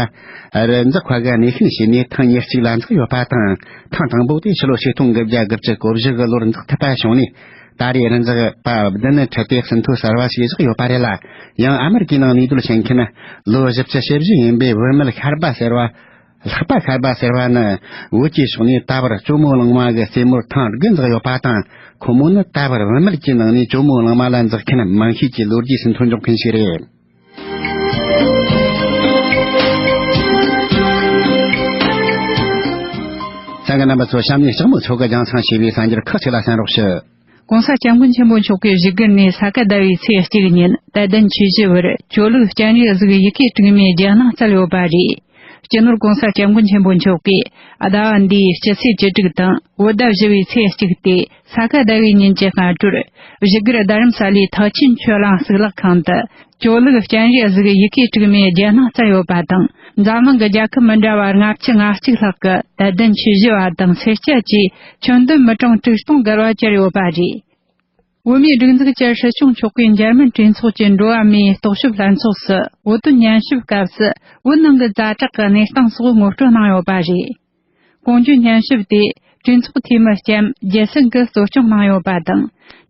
རི་འཛེག་པ་གི་གནས་ཤིང་བྱས་ནས་ཐེངས་ཉེར་གཅིག་ལ་འཛེགས་ཡོད་པ་དང་། ཐེངས་དང་པོ་དེ་ཕྱི་ལོ་ཆིག་སྟོང་དགུ་བརྒྱ་དགུ་བཅུ་གོ་བཞི་གི་ལོར་འཛེགས་ཐུབ་པ་བྱུང་ནས། ད་རེས་རི་འཛེག་པ་བདུན་ནས་ཁྲིད་དེ་ཟིན་ཐོ་གསར་བ་ཞིག་བཞག་ཡོད་པ་རེད་ལ། ཡང་ཨ་མེ་རི་ཀའི་ནང་གནས་སྡོད་བྱེད་མཁན་ལོ་བཞི་བཅུ་ཞེ་བཞི་ཡིན་པའི་བུད་མེད་ཤར་པ་ཟེར་བ། ལྷག་པ་ཤར་པ་ཟེར་བ་ནི་བོད་ཀྱི་ཕྱོགས་ནས་ད་བར་ཇོ་མོ་གླང་མ་གི་རྩེ་མོར་ཐེངས་དགུ་འཛེགས་ཡོད་པ་དང་། ཁོ་མོ་ནི་ད་བར་བུད་མེད་ཀྱི་ནང་ནས་ཇོ་མོ་གླང་མ་ལ་འཛེགས་མཁན་མང་ཤོས་ཀྱི་ལོ་རྒྱུས་ཟིན་ཐོ་འཇོག་མཁན་ཞིག་རེད། གསན་མཁན་རྣམ་པ་ཚོ། གཤམ་ནས་ལྕགས་མོ་མཚོ་གི་རྒྱང་མཚང་ཞེས་པའི་གསར་འགྱུར་ཁག་ཅིག་ལ་གསན་རོགས་ཞུ། ༸གོང་ས་༸སྐྱབས་མགོན་ཆེན་པོ་མཆོག་གིས་བཞུགས་སྒར་ནས་ས་ག་ཟླ་བའི་ཚེས་གཅིག་ཉིན་དད་ལྡན་ཆོས་ཞུ་བར་ཇོ་ལུགས་སྤྱན་རས་གཟིགས་ཡི་གེ་དྲུག་མའི་རྒྱལ་སྣང་སྩལ་ཡོད་པ་རེད། སྤྱི་ནོར་༸གོང་ས་༸སྐྱབས་མགོན་ཆེན་པོ་མཆོག་གིས་ཟླ་བ་འདིའི་སྤྱི་ཚེས་བཅུ་དྲུག་དང་བོད་ཟླ་བཞི་བའི་ཚེས་གཅིག་སྟེ། ས་ག་ཟླ་བའི་ཉིན་གྱི་སྔ་དྲོར་བཞུགས་སྒར་རྡ་རམ་ས་ལའི་ཐེག་ཆེན་ཆོས་གླིང་གཙུག་ལག་ཁང་དུ་ཇོ་ལུགས་སྤྱན་རས་གཟིགས་ཡི་གེ་དྲུག་མའི་རྒྱལ་སྣང་སྩལ་ཡོད་པ་དང་། འཛམ་གླིང་གི་རྒྱལ་ཁབ་མི་འདྲ་བ་ལྔ་བཅུ་ང་གཅིག་ལྷག་གི་དད་ལྡན་ཆོས་ཞུ་བ་དང་སེར་སྐྱ་བཅས་ཁྱོན་བསྡོམས་མི་གྲངས་དྲུག་སྟོང་བརྒལ་བ་གྱུར་ཡོད་པ་རེད། བོད་མིའི་སྒྲིག་འཛུགས་ཀྱི་སྲིད་སྐྱོང་མཆོག་གིས་འཇར་མན་གྲོས་ཚོགས་ཀྱི་འགྲོ་བ་མིའི་རྟོག་ཞིབ་ལྷན་ཚོགས་སུ་བོད་དོན་ཉན་ཞིབ་སྐབས་སུ་བོད་ནང་གི་ཛ་དྲག་གི་གནས་སྟངས་སོགས་ངོ་སྤྲོད་གནང་ཡོད་པ་རེད། གོང་བརྗོད་ཉན་ཞིབ་དེ་གྲོས་ཚོགས་འཐུས་མི་ལྕམ་རྒྱལ་སྲས་ཀྱིས་གཙོ་སྐྱོང་གནང་ཡོད་པ་དང་།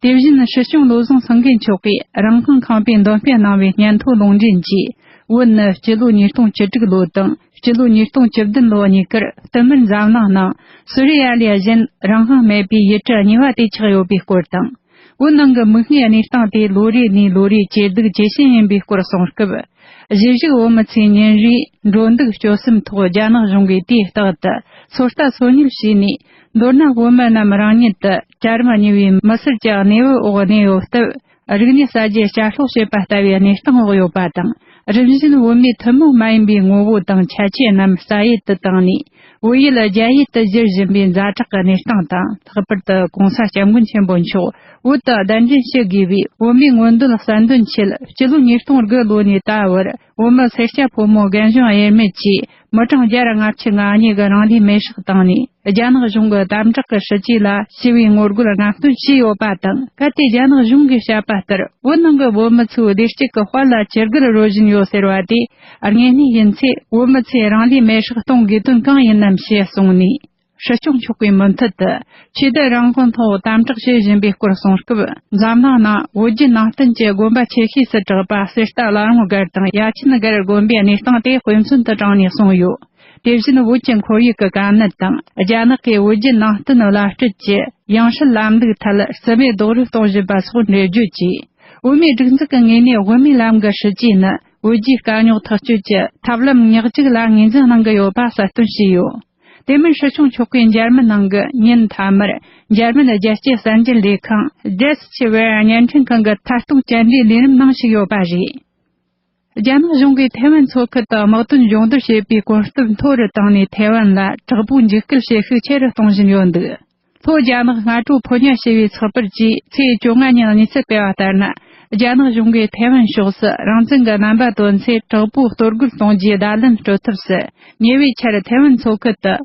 དེ་བཞིན་སྲིད་སྐྱོང་བློ་བཟང་སེང་གེ་མཆོག་གིས་རང་དབང་ཁང་པའི་འདོན་སྤེལ་གནང་བའི་སྙན་ཐོ་ལུང་འདྲེན་གྱིས། བོད་ནི་སྤྱི་ལོ་ཉིས་སྟོང་བཅུ་དྲུག་ལོ་དང་སྤྱི་ལོ་ཉིས་སྟོང་བཅུ་བདུན་ལོ་གཉིས་ཀར་བསྟུད་མར་འཛམ་གླིང་ནང་སུ་རི་ཡ་ལི་ཡ་བཞིན་རང་དབང་མེད་པའི་ཡུལ་གྲུ་གཉིས་པ་དེ་ཆགས་ཡོད་པའི་སྐོར་དང་། བོད་ནང་གི་མིག་སྔའི་གནས་སྟངས་དེ་ལོ་རེ་ནས་ལོ་རེ་ཇེ་སྡུག་ཇེ་ཞན་ཡིན་པའི་སྐོར་གསུངས་སྐབས། གཞིས་བཞུགས་བོད་མི་ཚོའི་ཉིན་རེའི་འགྲོ་འདུག་སྤྱོད་གསུམ་ཐོག་རྒྱ་ནག་གཞུང་གིས་དུས་རྟག་ཏུ་ཚོད་ལྟ་སོ་ཉུལ་བྱས་ནས། མདོར་ན་བོད་མི་རྣམས་རང་ཉིད་དུ་གྲལ་རིམ་གཉིས་པའི་མི་སེར་གྱི་གནས་བབ་འོག་གནས་ཡོད་སྟབས། རིག་གནས་གསར་བརྗེ་བསྐྱར་གསོ་བྱེད་པ་ལྟ་བུའི་གནས་སྟངས་འོག་ཡོད་པ་དང་། རིམ་བཞིན་བོད་མིའི་ཐུན་མོང་མ་ཡིན་པའི་ངོ་བོ་དང་ཁྱད་ཆོས་རྣམས་ས་ཡུལ་དུ་བཏང་ནས། བོད་ཡུལ་རྒྱ་ཡུལ་དུ་བསྒྱུར་བཞིན་པའི་ཛ་དྲག་གི་གནས་སྟངས་དང་། ལྷག་པར་དུ་༸གོང་ས་༸སྐྱབས་མགོན་ཆེན་པོ་མཆོག་བོད་དུ་གདན་འདྲེན་ཞུ་དགོས་པའི་བོད་མིའི་མངོན་འདོད་གསལ་འདོན་ཆེད། སྤྱི་ལོ་ཉིས་སྟོང་དགུ་ལོ་ནས་ད་བར་བོད་མི་སེར་སྐྱ་ཕོ་མོ་རྒན་གཞོན་དབྱེར་མེད་ཀྱིས་མི་གྲངས་བརྒྱ་དང་ལྔ་བཅུ་ང་གཉིས་ཀྱི་རང་ལུས་མེར་སྲེག་བཏང་ནས། རྒྱ་ནག་གཞུང་གི་དམ་དྲག་གི་སྲིད་ཇུས་ལ་ཞི་བའི་ངོ་རྒོལ་རྔམ་སྟོན་བྱས་ཡོད་པ་དང་། གལ་ཏེ་རྒྱ་ནག་གཞུང་གིས་བཤད་པ་ལྟར་བོད་ནང་གི་བོད་མི་ཚོའི་བདེ་སྐྱིད་ཀྱི་དཔལ་ལ་ཇུས་འགོད་རོལ་བཞིན་ཡོད་ཟེར་བ་དེ་དངོས་གནས་ཡིན་ཚེ། བོད་མི་ཚོས་རང་ལུས་མེར་སྲེག་གཏོང་དགོས་དོན་གང་ཡིན་ནམ་ཞེས་གསུངས་ནས། སྲིད་སྐྱོང་མཆོག་གིས་མུ་མཐུད་དུ་ཆོས་དད་རང་དབང་ཐོག་དམ་དྲག་བྱེད་བཞིན་པའི་སྐོར་གསུངས་སྐབས། འཛམ་གླིང་ནང་བོད་བརྒྱུད་ནང་བསྟན་གྱི་དགོན་པ་ཆེ་ཤོས་སུ་གྲགས་པ་གསེར་རྟ་བླ་བྲང་སྒར་དང་ཡ་ཆེན་སྒར་དགོན་པའི་གནས་སྟངས་དེ་དཔེ་མཚོན་དུ་དྲངས་ནས་གསུངས་ཡོད། དེ་བཞིན་བོད་ཀྱི་ཁོར་ཡུག་གི་དཀའ་གནད་དང་། རྒྱ་ནག་གིས་བོད་བརྒྱུད་ནང་བསྟན་བླ་སྤྲུལ་གྱི་ཡང་སྲིད་ལམ་ལུགས་ཐད་རྩིས་མེད་རྡོག་རོལ་གཏོང་བཞིན་པ་སོགས་འགྲེལ་བརྗོད་ཀྱིས། བོད་མིའི་སྒྲིག་འཛུགས་ཀྱི་ངོས་ནས་དབུ་མའི་ལམ་གྱི་སྲིད་ཇུས་ནི་བོད་བརྒྱུད་དཀའ་རྙོག་ཐག་གཅོད་ཀྱི་ཐབས་ལམ་ཉག་གཅིག་ལ་ངོས་འཛིན་གནང་གི་ཡོད་པ་གསལ་སྟོན་བྱས་ཡོད། དེ་མིན་སྲིད་སྐྱོང་མཆོག་གིས་འཇར་མན་ནང་གི་ཉིན་མཐའ་མར་འཇར་མན་རྒྱལ་སྤྱིའི་གསར་འགྱུར་ལས་ཁང་Deutsche Welle བརྙན་འཕྲིན་ཁང་གི་ཐད་གཏོང་བཅར་འདྲིའི་ལས་རིམ་ནང་ཞུགས་ཡོད་པ་རེད། རྒྱ་ནག་གཞུང་གིས་ཐའེ་ཝན་མཚོ་ཁུལ་དུ་དམག་དོན་སྦྱོང་བརྡར་བྱེད་པའི་གོ་སྐབས་མཐོ་རུ་བཏང་ནས། ཐའེ་ཝན་ལ་དྲག་པོའི་འཇིགས་སྐུལ་བྱེད་ཤུགས་ཆེ་རུ་གཏོང་བཞིན་ཡོད་འདུག་ལྷོ་རྒྱ་ནག་སྔ་དྲོ་ཕོ་ཉ་ཞེས་པའི་ཚགས་པར་གྱིས་ཚེས་བཅོ་ལྔ་ཉིན་གནས་ཚུལ་སྤེལ་བ་ལྟར་ན། རྒྱ་ནག་གཞུང་གིས་ཐའེ་ཝན་ཕྱོགས་སུ་རང་བཙན་གྱི་རྣམ་པ་སྟོན་ཚེ་དྲག་པོའི་གཏོར་རྒོལ་གཏོང་རྒྱུའི་བརྡ་ལན་སྤྲོད་ཐབས་སུ། ཉེ་བའི་ཆར་ཐའེ་ཝན་མཚོ་ཁུལ་དུ་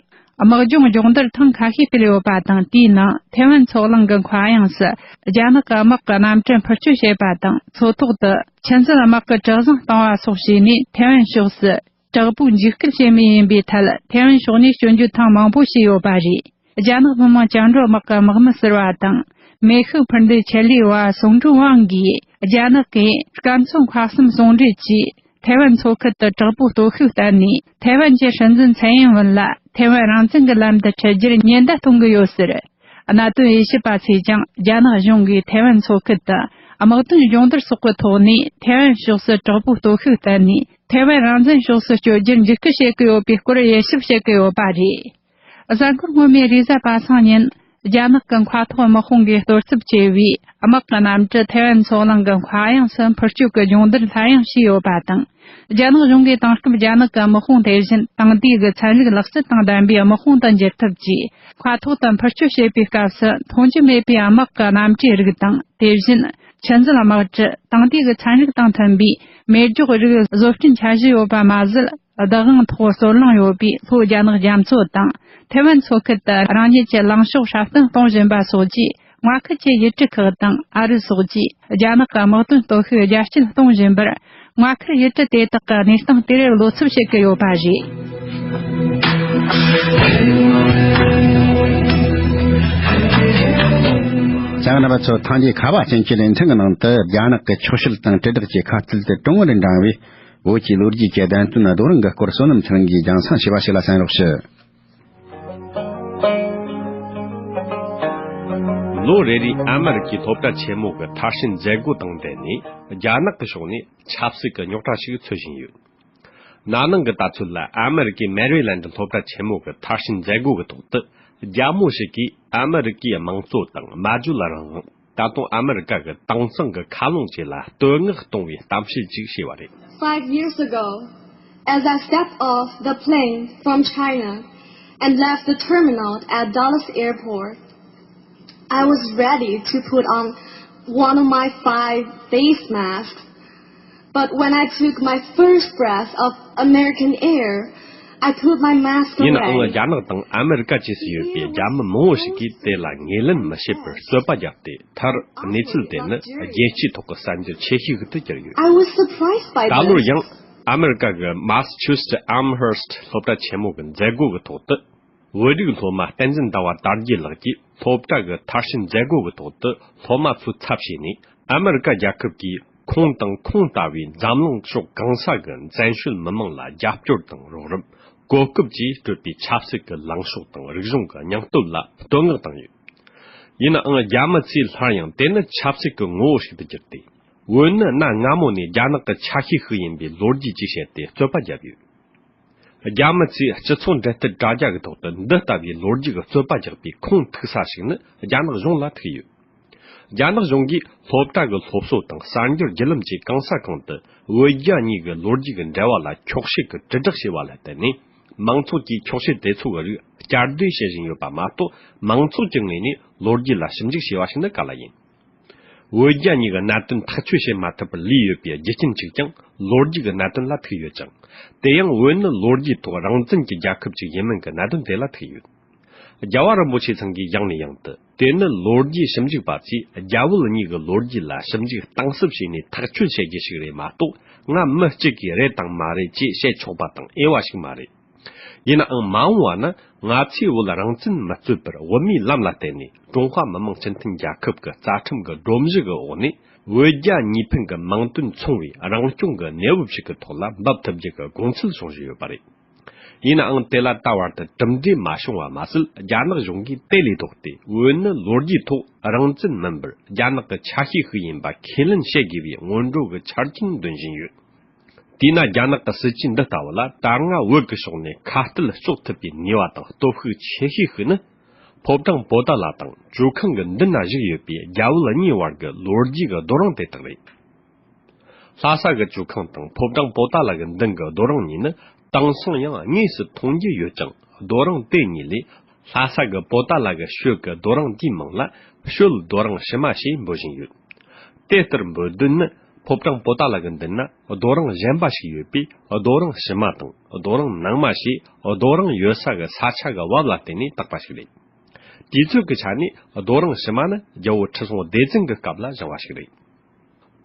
དམག་སྦྱོང་སྦྱོང་བརྡར་ཐེངས་ཁ་ཤས་སྤེལ་ཡོད་པ་དང་། དེའི་ནང་ཐའེ་ཝན་མཚོ་གླིང་གི་མཁའ་དབྱིངས་སུ་རྒྱ་ནག་གི་དམག་གི་གནམ་གྲུ་འཕུར་སྐྱོད་བྱས་པ་དང་། མཚོ་ཐོག་ཏུ་ཆུ་འཛིན་དམག་གི་གྲུ་གཟིངས་བཏང་བ་སོགས་བྱས་ནས། ཐའེ་ཝན་ཕྱོགས་སུ་དྲག་པོའི་འཇིགས་སྐུལ་བྱེད་མུས་ཡིན་པའི་ཐད། ཐའེ་ཝན་ཕྱོགས་ནས་སྐྱོན་བརྗོད་ཐེངས་མང་པོ་བྱས་ཡོད་པ་རེད། རྒྱ་ནག་མི་དམངས་བཅིངས་འགྲོལ་དམག་གི་དམག་མི་ཟུར་པ་དང་། མེ་ཤུགས་འཕུར་མདེལ་ཆེད་ལས་པ་སུང་ཀྲུའུ་ཝང་གིས། རྒྱ་ནག་གིས་སྐམ་མཚོ་མཁའ་གསུམ་ཟུང་འབྲེལ་གྱིས་ཐའེ་ཝན་མཚོ་ཁུལ་དུ་དྲག་པོའི་སྟོབས་ཤུགས་བསྟན་ནས། ཐའེ་ཝན་གྱི་སྲིད་འཛིན་ཚའེ་ཡིན་ཝུན་ལ་ཐའེ་ཝན་རང་བཙན་གྱི་ལམ་དུ་ཁྲིད་རྒྱུར་ཉེན་བརྡ་གཏོང་གི་ཡོད་ཟེར། གནད་དོན་དབྱེ་ཞིབ་པ་ཚོས་ཀྱང་། རྒྱ་ནག་གཞུང་གིས་ཐའེ་ཝན་མཚོ་ཁུལ་དུ་དམག་དོན་སྦྱོང་བརྡར་སོགས་ཀྱི་ཐོག་ནས། ཐའེ་ཝན་ཕྱོགས་སུ་དྲག་པོའི་སྟོབས་ཤུགས་བསྟན་ནས། ཐའེ་ཝན་རང་བཙན་ཕྱོགས་སུ་བསྐྱོད་རྒྱུར་འཇིགས་སྐུལ་བྱེད་ཀྱི་ཡོད་པའི་སྐོར་དབྱེ་ཞིབ་བྱེད་ཀྱི་ཡོད་པ་རེད། གཟའ་འཁོར་སྔོན་མའི་རེས་གཟའ་པ་སངས་ཉིན། རྒྱ་ནག་གི་མཁའ་ཐོག་དམག་དཔུང་གིས་གཏོར་ཚབས་ཆེ་བའི་དམག་གི་གནམ་གྲུ་ཐའེ་ཝན་མཚོ་གླིང་གི་མཁའ་དབྱིངས་སུ་འཕུར་སྐྱོད་ཀྱི་སྦྱོང་བརྡར་སླར་ཡང་བྱས་ཡོད་པ་དང་། རྒྱ་ནག་གཞུང་གིས་དེང་སྐབས་རྒྱ་ནག་གི་དམག་དཔུང་དེ་བཞིན་དེང་དུས་ཀྱི་ཚན་རིག་ལག་རྩལ་དང་ལྡན་པའི་དམག་དཔུང་དུ་འགྱུར་ཐབས་ཀྱིས། མཁའ་ཐོག་ཏུ་འཕུར་སྐྱོད་བྱེད་པའི་སྐབས་སུ་མཐོང་རྒྱུ་མེད་པའི་དམག་གི་གནམ་གྲུའི་རིགས་དང་། དེ་བཞིན་ཆུ་འཛིན་དམག་གྲུ། དེང་དུས་ཀྱི་ཚན་རིག་དང་མཐུན་པའི་མེ་སྒྱོགས་རིགས་བཟོ་སྐྲུན་འཆར་གཞི་ཡོད་པ་མ་ཟད། བདག་དབང་ཐོག་རྩོད་གླེང་ཡོད་པའི་ལྷོ་རྒྱ་ནག་རྒྱ་མཚོ་དང་། ཐའེ་ཝན་མཚོ་ཁུལ་དུ་རང་ཉིད་ཀྱི་ལངས་ཕྱོགས་སྲ་བརྟན་གཏོང་བཞིན་པ་སོགས་ཀྱིས། མངའ་ཁུལ་གྱི་ཡུལ་གྲུ་ཁག་དང་ཨ་རི་སོགས་ཀྱིས་རྒྱ་ནག་གི་དམག་དོན་སྟོབས་ཤུགས་རྒྱ་སྐྱེད་གཏོང་བཞིན་པར། མངའ་ཁུལ་ཡུལ་གྲུ་དེ་དག་གི་གནས་སྟངས་དེར་བློ་འཚབ་བྱེད་ཀྱི་ཡོད་པ་རེད། རྒྱ་ནག་པ་ཚོ་ཐང་རྒྱལ་ཁ་བ་ཅན་གྱི་ལེ་ཚན་གྱི་ནང་དུ། རྒྱ་ནག་གི་ཆོག་ཤེས་དང་དྲིལ་བསྒྲགས་ཀྱི་ཁ་གཏད་དེ་གྲོང་བར་འབྲང་བའི། བོད་ཀྱི་ལོ་རྒྱུས་ཀྱི་བདེན་དོན་རྡོ་རིང་གི་སྐོར་བསོད་ནམས་ཚེ་རིང་གིས་རྒྱང་སྲིང་ཞུས་པ་ཞིག་ལ་གསན་རོགས་ཞུ། ལོ་རེ་རེའི་ཨ་མེ་རི་ཀའི་སློབ་གྲྭ་ཆེན་མོ་གི་མཐར་ཕྱིན་མཛད་སྒོ་དང་འབྲེལ་ནས། རྒྱ་ནག་གི་ཕྱོགས་ནས་ཆབ་སྲིད་ཀྱི་རྙོག་དྲ་ཞིག་འཚོལ་བཞིན་ཡོད། ན་ནིང་གི་ད་ཚོད་ལ་ཨ་མེ་རི་ཀའི་མེ་རི་ལེན་ཌི་སློབ་གྲྭ་ཆེན་མོ་གི་མཐར་ཕྱིན་མཛད་སྒོ་གི་ཐོག་ཏུ། རྒྱ་མོ་ཞིག་གིས་ཨ་མེ་རི་ཀའི་དམངས་གཙོ་དང་སྨྲ་བརྗོད་རང་དབང་། ད་དུང་ཨ་མེ་རི་ཀ་གི་དེང་སང་གི་མཁའ་རླུང་བཅས་ལ་བསྟོད་བསྔགས་གཏོང་བའི་གཏམ་བཤད་ཅིག་བྱས་པ་རེད། Five years ago, as I stepped off the plane from China and left the terminal at Dallas Airport, I was ready to put on one of my five face masks. But when I took my first breath of American air, I put my mask on. ཡིན་ནའང་རྒྱ་ནག་དང་ཨ་མེ་རི་ཀ་བཅས་སུ་ཡོད་པའི་རྒྱ་མི་མང་བོ་ཞིག་གིས་དེ་ལ་ངོས་ལེན་མི་བྱེད་པར་རྩོད་པ་བརྒྱབ་སྟེ། མཐར་གནས་ཚུལ་དེ་ནི་རྒྱལ་སྤྱིའི་ཐོག་གི་གསར་འགྱུར་ཆེ་ཤོས་ཤིག་ཏུ་གྱུར་ཡོད། I was surprised by this. ད་ལོར་ཡང་ཨ་མེ་རི་ཀ་གི་Massachusetts Amherst སློབ་གྲྭ་ཆེན་མོ་གི་མཛད་སྒོ་གི་ཐོག་ཏུ། བོད་རིགས་སློབ་མ་བསྟན་འཛིན་ཟླ་བ་དར་རྒྱས་ལགས་ཀྱིས་སློབ་གྲྭ་གི་མཐར་ཕྱིན་མཛད་སྒོ་གི་ཐོག་ཏུ་སློབ་མ་ཚོའི་ཚབ་བྱས་ནས། ཨ་མེ་རི་ཀ་རྒྱལ་ཁབ་ཀྱིས་ཁོང་དང་ཁོང་ལྟ་བུའི་འཛམ་གླིང་ཕྱོགས་གང་ས་གི་བཙན་བྱོལ་མི་མང་ལ་རྒྱབ་སྐྱོར་དང་རོགས་རམ། གོ་སྐབས་བཅས་སྤྲོད་པའི་ཆབ་སྲིད་ཀྱི་ལངས་ཕྱོགས་དང་རིག་གཞུང་གི་སྙིང་སྟོབས་ལ་བསྟོད་བསྔགས་བཏང་ཡོད། ཡིན་ནའང་རྒྱ་མི་ཚོས་སླར་ཡང་དེ་ནི་ཆབ་སྲིད་ཀྱི་ངོ་བོ་ཞིག་ཏུ་གྱུར་ཏེ། བོད་ནི་གནའ་སྔ་མོ་ནས་རྒྱ་ནག་གི་ཆ་ཤས་ཤིག་ཡིན་པའི་ལོ་རྒྱུས་ཀྱིས་བཤད་དེ་རྩོད་པ་བརྒྱབ་ཡོད། རྒྱ་མི་ཚོས་སྤྱི་ཚོགས་འབྲེལ་མཐུད་དྲ་རྒྱ་གི་ཐོག་ཏུ་འདི་ལྟ་བུའི་ལོ་རྒྱུས་ཀྱི་རྩོད་པ་རྒྱག་པའི་ཁུངས་ཐུག་ས་ཞིག་ནི་རྒྱ་ནག་གཞུང་ལ་ཐུག་ཡོད། རྒྱ་ནག་གཞུང་གིས་སློབ་གྲྭ་གི་སློབ་གསོ་དང་གསར་འགྱུར་བརྒྱུད་ལམ་བཅས་གང་ས་གང་དུ་བོད་རྒྱ་གཉིས་ཀྱི་ལོ་རྒྱུས་ཀྱི་འབྲེལ་བ་ལ་འཁྱོག་བཤད་ཀྱི་དྲིལ་བསྒྲགས་བྱས་པ་ལ་བརྟེན་ནས། མང་ཚོགས་ཀྱིས་འཁྱོག་བཤད་དེ་ཚོ་གི་རིགས་བསྐྱར་ཟློས་བྱེད་བཞིན་ཡོད་པ་མ་གཏོགས། མང་ཚོགས་ཀྱི་ངོས་ནས་ལོ་རྒྱུས་ལ་ཞིབ་འཇུག་བྱས་པ་ཞིག་ནི་ག་ལ་ཡིན། བོད་རྒྱ་གཉིས་ཀྱི་གནད་དོན་ཐག་གཅོད་བྱེད་མ་ཐུབ་པར་ལུས་ཡོད་པའི་རྒྱུ་རྐྱེན་གཅིག་ཀྱང་ལོ་རྒྱུས་ཀྱི་གནད་དོན་ལ་ཐུག་ཡོད་ཅིང་། དེ་ཡང་བོད་ནི་ལོ་རྒྱུས་ཐོག་རང་བཙན་གྱི་རྒྱལ་ཁབ་ཅིག་ཡིན་མིན་གྱི་གནད་དོན་དེ་ལ་ཐུག་ཡོད། རྒྱལ་བ་རིན་པོ་ཆེ་ཚང་གིས་ཡང་ནས་ཡང་དུ། དེ་ནི་ལོ་རྒྱུས་ཞིབ་འཇུག་པ་ཚོས་རྒྱ་བོད་གཉིས་ཀྱི་ལོ་རྒྱུས་ལ་ཞིབ་འཇུག་གཏིང་ཟབ་བྱས་ནས་ཐག་གཅོད་བྱེད་རྒྱུ་ཞིག་རེད་མ་གཏོགས། སྔ་མི་གཅིག་གིས་རེད་དང་མ་རེད་ཅེས་བཤད་ཆོག་པ་དང་འོས་པ་ཞིག་མ་རེད། ཡིན་ནའང་མ་འོངས་པ་ན་ང་ཚོས་བོད་རང་བཙན་མི་རྩོད་པར་བོད་མིའི་ལམ་ལ་བརྟེན་ནས་ཀྲུང་ཧྭ་མི་དམངས་སྤྱི་མཐུན་རྒྱལ་ཁབ་ཀྱི་རྩ་ཁྲིམས་ཀྱི་སྒྲོམ་གཞི་གི་འོག་ནས་བོད་རྒྱ་གཉིས་ཕན་གྱི་མིང་དོན་མཚུངས་པའི་རང་སྐྱོང་གི་གནས་བབ་ཞིག་གི་ཐོག་ལ་འབབ་ཐུབ་རྒྱུ་གི་དགོངས་ཚུལ་བྱུང་བཞིན་ཡོད་པ་རེད། ཡིན་ནའང་དེ་ལ་ད་བར་དུ་གྲུབ་འབྲས་མ་བྱུང་བ་མ་ཟད། རྒྱ་ནག་གཞུང་གིས་དེ་ལས་ལྡོག་སྟེ་བོད་ནི་ལོ་རྒྱུས་ཐོག་རང་བཙན་མིན་པར་རྒྱ་ནག་གི་ཆ་ཤས་ཤིག་ཡིན་པ་ཁས་ལེན་བྱེད་དགོས་པའི་སྔོན་འགྲོ་གི་ཆ་རྐྱེན་འདོན་བཞིན་ཡོད། དེས་ན་རྒྱ་ནག་གི་སྲིད་ཇུས་འདི་ལྟ་བུ་ལ་ད་སྔ་བོད་ཀྱི་ཕྱོགས་ནས་ཁ་གཏད་གཅོག་ཐུབ་པའི་ནུས་པ་དང་སྟོབས་ཤུགས་ཆེ་ཤོས་ཤིག་ནི། ཕོ་བྲང་པོ་ཏཱ་ལ་དང་ཇོ་ཁང་གི་མདུན་ན་བཞུགས་ཡོད་པའི་རྒྱ་བོད་གཉིས་བར་གྱི་ལོ་རྒྱུས་ཀྱི་རྡོ་རིང་དེ་དག་རེད། ལྷ་ས་གི་ཇོ་ཁང་དང་ཕོ་བྲང་པོ་ཏཱ་ལ་གི་མདུན་གྱི་རྡོ་རིང་གཉིས་ནི་དེང་སང་ཡང་དངོས་སུ་མཐོང་རྒྱུ་ཡོད་ཅིང་། རྡོ་རིང་དེ་གཉིས་ལས་ལྷ་ས་གི་པོ་ཏཱ་ལ་གི་ཤོད་ཀྱི་རྡོ་རིང་དེའི་མིང་ལ་ཤོད་རྡོ་རིང་ཕྱི་མ་ཞེས་འབོད་བཞིན་ཡོད། དེ་ལྟར་འབོད་དོན་ནི། ཕོ་བྲང་པོ་ཏཱ་ལ་གི་མདུན་ན་རྡོ་རིང་གཞན་པ་ཞིག་ཡོད་པས། རྡོ་རིང་ཕྱི་མ་དང་རྡོ་རིང་ནང་མ་ཞེས་རྡོ་རིང་ཡོད་ས་གི་ས་ཆ་གི་བབ་ལ་བརྟེན་ནས་བཏགས་པ་ཞིག་རེད། དུས་ཚོད་ཀྱི་ཆ་ནས་རྡོ་རིང་ཕྱི་མ་ནི་རྒྱལ་བོ་ཁྲི་སྲོང་ལྡེ་བཙན་གྱི་སྐབས་ལ་བཞེངས་པ་ཞིག་རེད།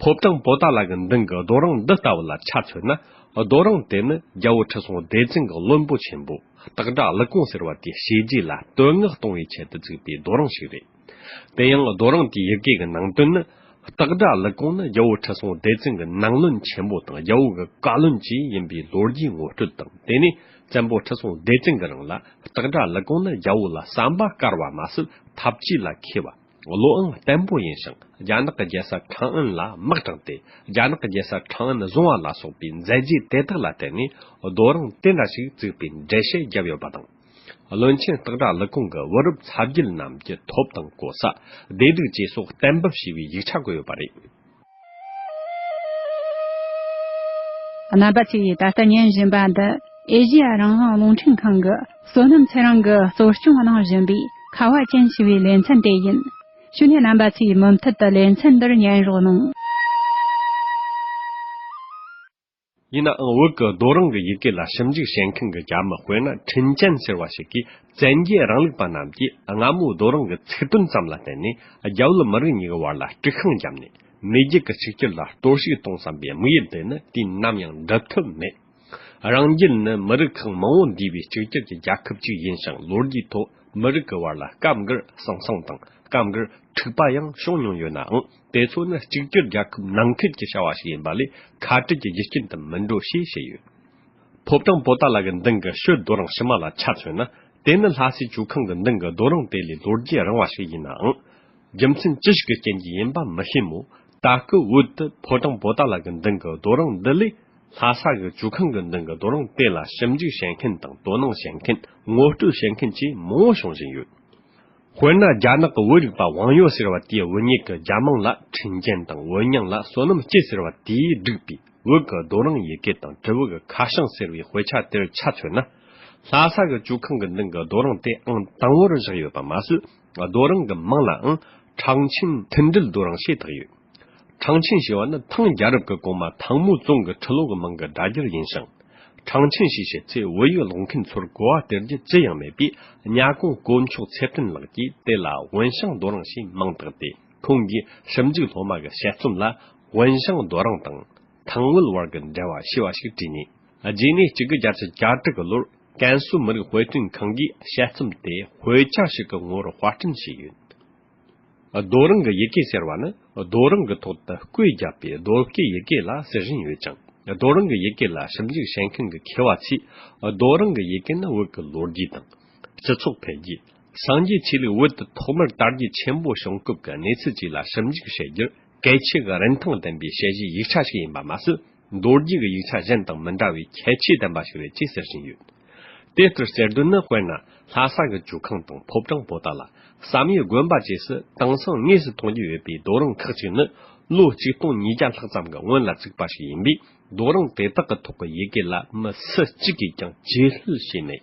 ཕོ་བྲང་པོ་ཏཱ་ལ་གི་མདུན་གྱི་རྡོ་རིང་འདི་ལྟ་བུ་ལ་ཆ་མཚོན་ན། རྡོ་རིང་དེ་ནི་རྒྱལ་བོ་ཁྲི་སྲོང་ལྡེ་བཙན་གྱི་བློན་པོ་ཆེན་པོ་སྟག་སྒྲ་ཀླུ་ཀོང་ཟེར་བ་དེའི་བྱས་རྗེས་ལ་བསྟོད་བསྔགས་གཏོང་བའི་ཆེད་དུ་བཙུགས་པའི་རྡོ་རིང་ཞིག་རེད། དེ་ཡང་རྡོ་རིང་དེའི་ཡི་གེ་གི་ནང་དོན་ནི། སྟག་སྒྲ་ཀླུ་ཀོང་ནི་རྒྱལ་བོ་ཁྲི་སྲོང་ལྡེ་བཙན་གྱི་ནང་བློན་ཆེན་པོ་དང་རྒྱལ་བོ་གི་བཀའ་བློན་བཅས་ཡིན་པའི་ལོ་རྒྱུས་ངོ་སྤྲོད་དང་། དེ་ནས་བཙན་པོ་ཁྲི་སྲོང་ལྡེ་བཙན་གྱི་རིང་ལ་སྟག་སྒྲ་ཀླུ་ཀོང་ནི་རྒྱལ་བོ་ལ་བསམ་པ་དཀར་བ་མ་ཟད་ཐབས་ཇུས་ལ་མཁས་པ། བློ་ཨང་བརྟན་པོ་ཡིན་ཞིང་། རྒྱ་ནག་གི་རྒྱལ་ས་ཁྲང་ཨན་ལ་དམག་དྲངས་ཏེ། རྒྱ་ནག་གི་རྒྱལ་ས་ཁྲང་ཨན་བཟུང་བ་ལ་སོགས་པའི་མཛད་རྗེས་དེ་དག་ལ་བརྟེན་ནས་རྡོ་རིང་དེ་འདྲ་ཞིག་བཙུགས་པའི་འགྲེལ་བཤད་བརྒྱབ་ཡོད་པ་དང་། བློན་ཆེན་སྟག་སྒྲ་ཀླུ་ཀོང་གི་བུ་རབས་ཚ་བརྒྱུད་རྣམས་ཀྱི་ཐོབ་དང་གོ་ས། བདེ་སྡུག་བཅས་སོགས་གཏན་འབེབས་བྱས་པའི་ཡིག་ཆ་བཀོད་ཡོད་པ་རེད། རྣམ་པ་ཚོས་ད་ལྟ་ཉན་བཞིན་པ་འདི་ཨེ་ཤེ་ཡ་རང་དབང་རླུང་འཕྲིན་ཁང་གི་བསོད་ནམས་ཚེ་རིང་གིས་གཙོ་སྐྱོང་གནང་བཞིན་པའི་ཁ་བ་ཅན་ཞེས་པའི་ལེ་ཚན་དེ་ཡིན། ཞུ་ནས་རྣམ་པ་ཚོས་མུ་མཐུད་དུ་ལེ་ཚན་འདིར་ཉན་རོགས་གནང་། ཡིན་ནའང་བོད་ཀྱི་རྡོ་རིང་གི་ཡི་གེ་ལ་ཞིབ་འཇུག་བྱེད་མཁན་གྱི་རྒྱ་མི་དཔེར་ན་ཁྲིན་ཅན་ཟེར་བ་ཞིག་གིས་བཙན་རྒྱལ་རིང་ལུགས་པ་རྣམས་ཀྱིས་སྔ་མོའི་རྡོ་རིང་གི་ཚིག་དོན་ཙམ་ལ་བརྟེན་ནས་རྒྱ་བོད་མི་རིགས་གཉིས་ཀྱི་བར་ལ་དཀྲུག་ཤིང་བརྒྱབ་ནས་མེས་རྒྱལ་གྱི་གཅིག་གྱུར་ལ་གཏོར་བཤིག་གཏོང་བསམ་པའི་དམིགས་ཡུལ་དེ་ནི་དུས་ནམ་ཡང་འགྲུབ་ཐུབ་མེད། རང་རྒྱལ་ནི་མི་རིགས་ཁག་མང་བོ་འདུས་པའི་གཅིག་གྱུར་གྱི་རྒྱལ་ཁབ་ཅིག་ཡིན་ཞིང་། ལོ་རྒྱུས་ཐོག་མི་རིགས་ཀྱི་བར་ལ་སྐབས་འགར་ཟང་ཟིང་དང་སྐབས་འགར་འཁྲུག་པ་ཡང་བྱུང་མྱོང་ཡོད་ནའང་། དེ་ཚོ་ནི་གཅིག་གྱུར་རྒྱལ་ཁབ་ནང་ཁུལ་གྱི་བྱ་བ་ཞིག་ཡིན་པ་ལས་ཁ་བྲལ་གྱི་རྒྱུ་རྐྱེན་དུ་མི་འགྲོ་ཞེས་བཤད་ཡོད། ཕོ་བྲང་པོ་ཏཱ་ལ་གི་མདུན་གྱི་ཤོད་རྡོ་རིང་ཕྱི་མ་ལ་ཆ་མཚོན་ན། དེ་ནི་ལྷ་སའི་ཇོ་ཁང་གི་མདུན་གྱི་རྡོ་རིང་དེ་ལས་ལོ་རྒྱུས་རིང་བ་ཞིག་ཡིན་ནའང་། རྒྱུ་མཚན་ཅི་ཞིག་གི་རྐྱེན་གྱིས་ཡིན་པ་མི་ཤེས་མོད། ད་སྐབས་བོད་དུ་ཕོ་བྲང་པོ་ཏཱ་ལ་གི་མདུན་གྱི་རྡོ་རིང་འདི་ལས། ལྷ་ས་གི་ཇོ་ཁང་གི་མདུན་གྱི་རྡོ་རིང་དེ་ལ་ཞིབ་འཇུག་བྱེད་མཁན་དང་དོ་སྣང་བྱེད་མཁན། ངོ་སྤྲོད་བྱེད་མཁན་བཅས་མང་བོ་བྱུང་བཞིན་ཡོད། དཔེར་ན། རྒྱ་ནག་གི་བོད་རིག་པ་ཝང་ཡོ་ཟེར་བ་དེའི་བུ་གཉིས་ཀྱི་རྒྱ་མིང་ལ་ཁྲིན་ཅན་དང་བོད་མྱིང་ལ་བསོད་ནམས་སྐྱིད་ཟེར་བ་དེས་བསྒྲིགས་པའི་བོད་ཀྱི་རྡོ་རིང་ཡི་གེ་དང་དྲིལ་བུ་གི་ཁ་བྱང་ཟེར་བའི་དཔེ་ཆ་དེར་ཆ་མཚོན་ན། ལྷ་ས་གི་ཇོ་ཁང་གི་མདུན་གྱི་རྡོ་རིང་དེ་ཨང་དང་པོར་བཞག་ཡོད་པ་མ་ཟད། རྡོ་རིང་གི་མིང་ལའང་ཁྲང་ཆིན་མཐུན་སྒྲིལ་རྡོ་རིང་ཞེས་བཏགས་ཡོད། ཁྲང་ཆིན་ཞེས་པ་ནི་ཐང་རྒྱལ་རབས་ཀྱི་གོང་མ་ཐང་མུའུ་ཙུང་གི་ཁྲི་ལོ་གི་མིང་གི་སྒྲ་སྒྱུར་ཡིན་ཞིང་། ཁྲང་ཆིན་ཞེས་བཤད་ཚེ་བོད་ཡིག་ཀློག་མཁན་ཚོར་གོ་བ་སྟེར་རྒྱུ་ཅི་ཡང་མེད་པས། གཉའ་གོང་དཀོན་མཆོག་ཚེ་བརྟན་ལགས་ཀྱིས་དེ་ལ་ཝུན་ཤང་རྡོ་རིང་ཞེས་མིང་བཏགས་ཏེ། ཁོང་གིས་ཞིབ་འཇུག་སློབ་མ་གི་དཔྱད་རྩོམ་ལ་ཝུན་ཤང་རྡོ་རིང་དང་ཐང་ཝུལ་བར་གྱི་འབྲེལ་བ་ཞེས་པ་ཞིག་བྲིས་ནས། རྗེས་ནས་གཅིག་དགུ་བརྒྱད་ཅུ་གྱ་དྲུག་གི་ལོར་ཀན་སུའུ་མི་རིགས་དཔེ་སྐྲུན་ཁང་གིས་དཔྱད་རྩོམ་དེ་དཔེ་ཆ་ཞིག་གི་ངོ་བོར་དཔར་སྐྲུན་བྱས་ཡོད། རྡོ་རིང་གི་ཡི་གེ་ཟེར་བ་ནི་རྡོ་རིང་གི་ཐོག་ཏུ་བརྐོས་བརྒྱབ་པའི་རྡོ་བརྐོས་ཡི་གེ་ལ་ཟེར་བཞིན་ཡོད་ཅིང་། རྡོ་རིང་གི་ཡི་གེ་ལ་ཞིབ་འཇུག་བྱེད་མཁན་གྱི་མཁས་པ་ཚོས། རྡོ་རིང་གི་ཡི་གེ་ནི་བོད་ཀྱི་ལོ་རྒྱུས་དང་། སྤྱི་ཚོགས་འཕེལ་རྒྱས། སངས་རྒྱས་ཆོས་ལུགས་བོད་དུ་ཐོག་མར་དར་རྒྱས་ཆེན་པོ་བྱུང་སྐབས་ཀྱི་གནས་ཚུལ་བཅས་ལ་ཞིབ་འཇུག་བྱེད་རྒྱུར་གལ་ཆེ་གི་རིན་ཐང་ལྡན་པའི་དཔྱད་གཞིའི་ཡིག་ཆ་ཞིག་ཡིན་པ་མ་ཟད། མདོ་རྒྱུད་ཀྱི་ཡིག་ཆ་གཞན་དང་མི་འདྲ་བའི་ཁྱད་ཆོས་ལྡན་པ་ཞིག་རེད་ཅེས་ཟེར་བཞིན་ཡོད། དེ་ལྟར་ཟེར་དོན་ནི། དཔེར་ན། ལྷ་ས་གི་ཇོ་ཁང་དང་ཕོ་བྲང་པོ་ཏཱ་ལ། བསམ་ཡས་དགོན་པ་བཅས་སུ་དེང་སང་དངོས་སུ་མཐོང་རྒྱུ་ཡོད་པའི་རྡོ་རིང་ཁག་ཅིག་ནི། ལོ་ཆིག་སྟོང་ཉིས་བརྒྱ་ལྷག་ཙམ་གྱི་སྔོན་ལ་བཙུགས་པ་ཞིག་ཡིན་པས། རྡོ་རིང་དེ་དག་གི་ཐོག་གི་ཡི་གེ་ལ་མི་སུ་གཅིག་གིས་ཀྱང་རྗེས་ལུས་བྱས་མེད།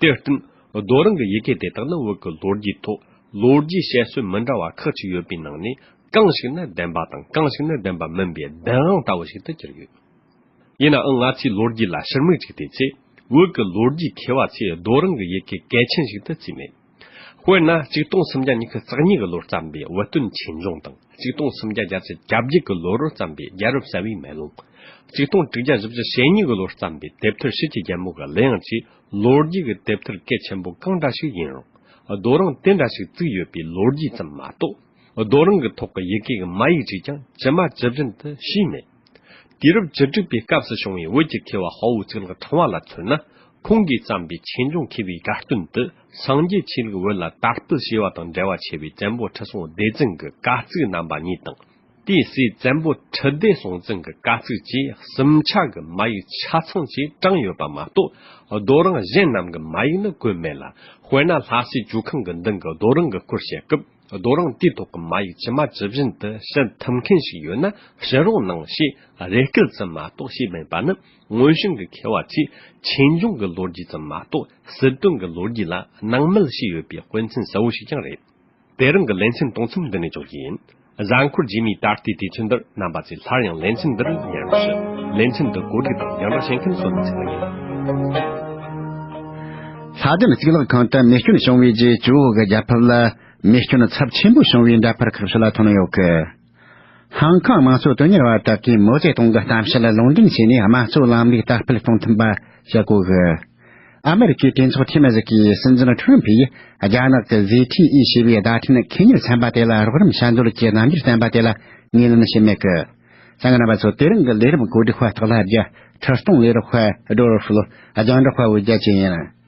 དེར་བརྟེན། རྡོ་རིང་གི་ཡི་གེ་དེ་དག་ནི་བོད་ཀྱི་ལོ་རྒྱུས་ཐོག་ལོ་རྒྱུས་བཤད་སྲོལ་མི་འདྲ་བ་ཁག་ཅིག་ཡོད་པའི་ནང་ནས། གང་ཞིག་ནི་བདེན་པ་དང་གང་ཞིག་ནི་བདེན་པ་མིན་པའི་བདེན་དབང་ལྟ་བུ་ཞིག་ཏུ་གྱུར་ཡོད། ཡིན་ནའང་། ང་ཚོས་ལོ་རྒྱུས་ལ་ཕྱིར་མིག་ཅིག་བལྟས་ཚེ། བོད་ཀྱི་ལོ་རྒྱུས་མཁས་པ་ཚོས་རྡོ་རིང་གི་ཡི་གེ་གལ་ཆེན་ཞིག་ཏུ་བརྩིས་མེད། དཔེར་ན། ཆིག་སྟོང་སུམ་བརྒྱ་ཉི་ཤུ་རྩ་གཉིས་ཀྱི་ལོར་བརྩམས་པའི་བོད་དོན་ཆོས་འབྱུང་དང་། ཆིག་སྟོང་སུམ་བརྒྱ་བརྒྱད་ཅུ་གྱ་བརྒྱད་ཀྱི་ལོར་བརྩམས་པའི་རྒྱལ་རབས་གསལ་བའི་མེ་ལོང་། ཆིག་སྟོང་དྲུག་བརྒྱ་བཞི་བཅུ་ཞེ་གཉིས་ཀྱི་ལོར་བརྩམས་པའི་དེབ་ཐེར་ཕྱི་གྱི་རྒྱལ་མོ་གི་གླུ་དབྱངས་བཅས་ལོ་རྒྱུས་ཀྱི་དེབ་ཐེར་གལ་ཆེན་པོ་གང་འདྲ་ཞིག་ཡིན་རུང་། རྡོ་རིང་དེ་འདྲ་ཞིག་བཙུགས་ཡོད་པའི་ལོ་རྒྱུས་ཙམ་མ་གཏོགས། རྡོ་རིང་གི་ཐོག་གི་ཡི་གེ་གི་མ་ཡིག་ཅིག་ཀྱང་ཇི་མ་ཇི་བཞིན་དུ་ཤེས་མེད། དུས་རབས་བཅུ་དྲུག་པའི་སྐབས་སུ་བྱུང་བའི་བོད་ཀྱི་མཁས་པ་དཔའ་བོ་གཙུག་ལག་ཕྲེང་བ་ལ་མཚོན་ན། ཁོང་གིས་བརྩམས་པའི་ཆོས་འབྱུང་མཁས་པའི་དགའ་སྟོན་དུ། སངས་རྒྱས་ཆོས་ལུགས་བོད་ལ་དར་སྤེལ་བྱས་པ་དང་འབྲེལ་བ་ཆེ་བའི་བཙན་པོ་ཁྲི་སྲོང་ལྡེ་བཙན་གྱི་བཀའ་གཙིགས་རྣམ་པ་གཉིས་དང་། དེའི་སྲས་བཙན་པོ་ཁྲི་ལྡེ་སྲོང་བཙན་གྱི་བཀའ་གཙིགས་བཅས་གསུམ་ཆ་གི་མ་ཡིག་ཆ་ཚང་བཅས་དྲངས་ཡོད་པ་མ་གཏོགས། རྡོ་རིང་གཞན་རྣམས་ཀྱི་མ་ཡིག་ནི་བཀོད་མེད་ལ། དཔེར་ན། ལྷ་སའི་ཇོ་ཁང་གི་མདུན་གྱི་རྡོ་རིང་གི་སྐོར་བཤད་སྐབས། རྡོ་རིང་དེའི་ཐོག་གི་མ་ཡིག་ཇི་མ་ཇི་བཞིན་དུ་བཤད་ཐུབ་མཁན་ཞིག་ཡོད་ན་ཕྱིར་རོགས་གནང་ཞེས་རེ་སྐུལ་ཙམ་མ་གཏོགས་བྱས་མེད་པ་ནི། སྔོན་བྱོན་གྱི་མཁས་པ་ཚོས་ཆོས་འབྱུང་གི་ལོ་རྒྱུས་ཙམ་མ་གཏོགས་སྲིད་དོན་གྱི་ལོ་རྒྱུས་ལ་སྣང་མེད་བྱས་ཡོད་པའི་དཔེ་མཚོན་གསལ་བོ་ཞིག་ཀྱང་རེད། དེ་རིང་གི་ལེ་ཚན་གཏོང་མཚམས་འདི་ནས་འཇོག་རྒྱུ་ཡིན། གཟའ་འཁོར་རྗེས་མའི་ད་ལྟའི་དུས་ཚོད་འདིར་རྣམ་པ་ཚོས་སླར་ཡང་ལེ་ཚན་འདིར་ཉན་རོགས་ཞུ། ལེ་ཚན་འདི་གོ་སྒྲིག་དང་རྒྱང་བསྒྲགས་བྱེད་མཁན་བསོད་ནམས་ཚེ་རིང་ཡིན། ལྷ་ལྡན་གཙུག་ལག་ཁང་དུ་མེ་སྐྱོན་བྱུང་བའི་རྗེས། ཇོ་བོ་གི་རྒྱལ་ཕབ་ལ་མེ་སྐྱོན་ཚབས་ཆེན་པོ་བྱུང་བའི་འདྲ་པར་ཁག་ཤིག་ལ་ཐོན་ཡོད་གི། ཧང་ཀང་དམངས་གཙོ་དོན་གཉེར་བ་དག་གིས་མའོ་ཙེ་ཏུང་གི་གཏམ་བཤད་ལ་ལུང་འདྲེན་བྱས་ནས། དམངས་གཙོའི་ལམ་ལུགས་དར་སྤེལ་གཏོང་ཐུབ་པ་བྱེད་དགོས་གི། ཨ་མེ་རི་ཀའི་གྲོས་ཚོགས་འཐུས་མི་ཞིག་གིས། སྲིད་འཛིན་ཁྲོམ་ཕུས་རྒྱ་ནག་གི་ཟི་ཐི་ཨི་ཞེས་པའི་བརྡ་འཕྲིན་ཁེ་གཉེར་ཚན་པ་དེ་ལ་རོགས་རམ་བྱ་འདོད་ཀྱི་རྣམ་འགྱུར་བསྟན་པ་དེ་ལ་ངོས་ལེན་བྱས་མེད་གི། གསན་མཁན་རྣམ་པ་ཚོ། དེ་རིང་གི་ལས་རིམ་གོ་སྒྲིག་པ་སྟག་ལྷ་རྒྱལ། ཁྲི་སྟོང་ལས་རོགས་པ་ཌོ་ར་ཧྥུ་ལོ། རྒྱང་བསྒྲགས་པ་འོད་རྒྱལ་བཅས་ཡིན།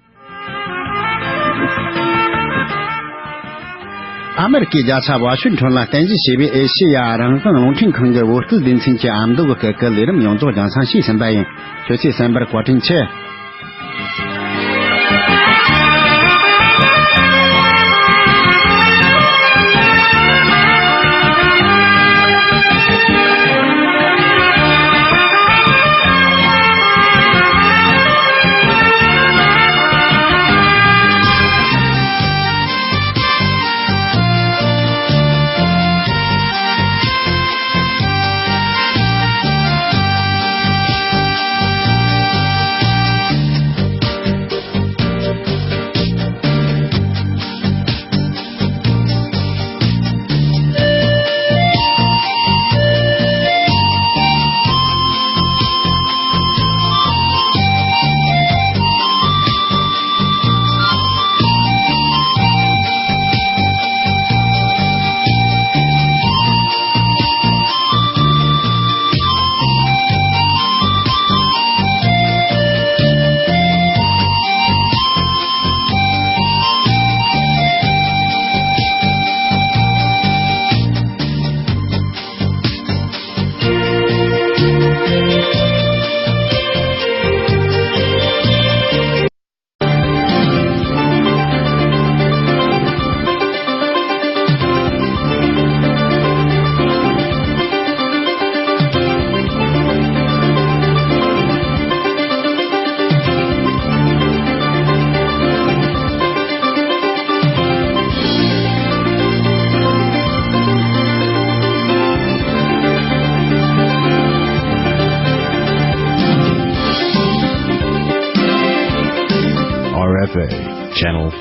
ཨ་མེ་རི་ཀའི་རྒྱལ་ས་ཝ་ཤིང་ཊོན་ལ་རྟེན་གཞི་བྱས་པའི་ཨེ་ཤེ་ཡ་རང་དབང་རླུང་འཕྲིན་ཁང་གི་བོད་སྐད་སྡེ་ཚན་གྱི་ཨ་མདོ་གི་སྐད་ཀྱི་ལས་རིམ་ཡོངས་རྫོགས་རྒྱང་སྲིང་ཞུས་ཟིན་པ་ཡིན། ཁྱོད་ཚོས་གསན་པར་བཀའ་དྲིན་ཆེ།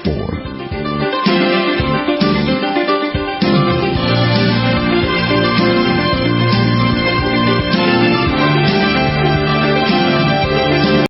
four.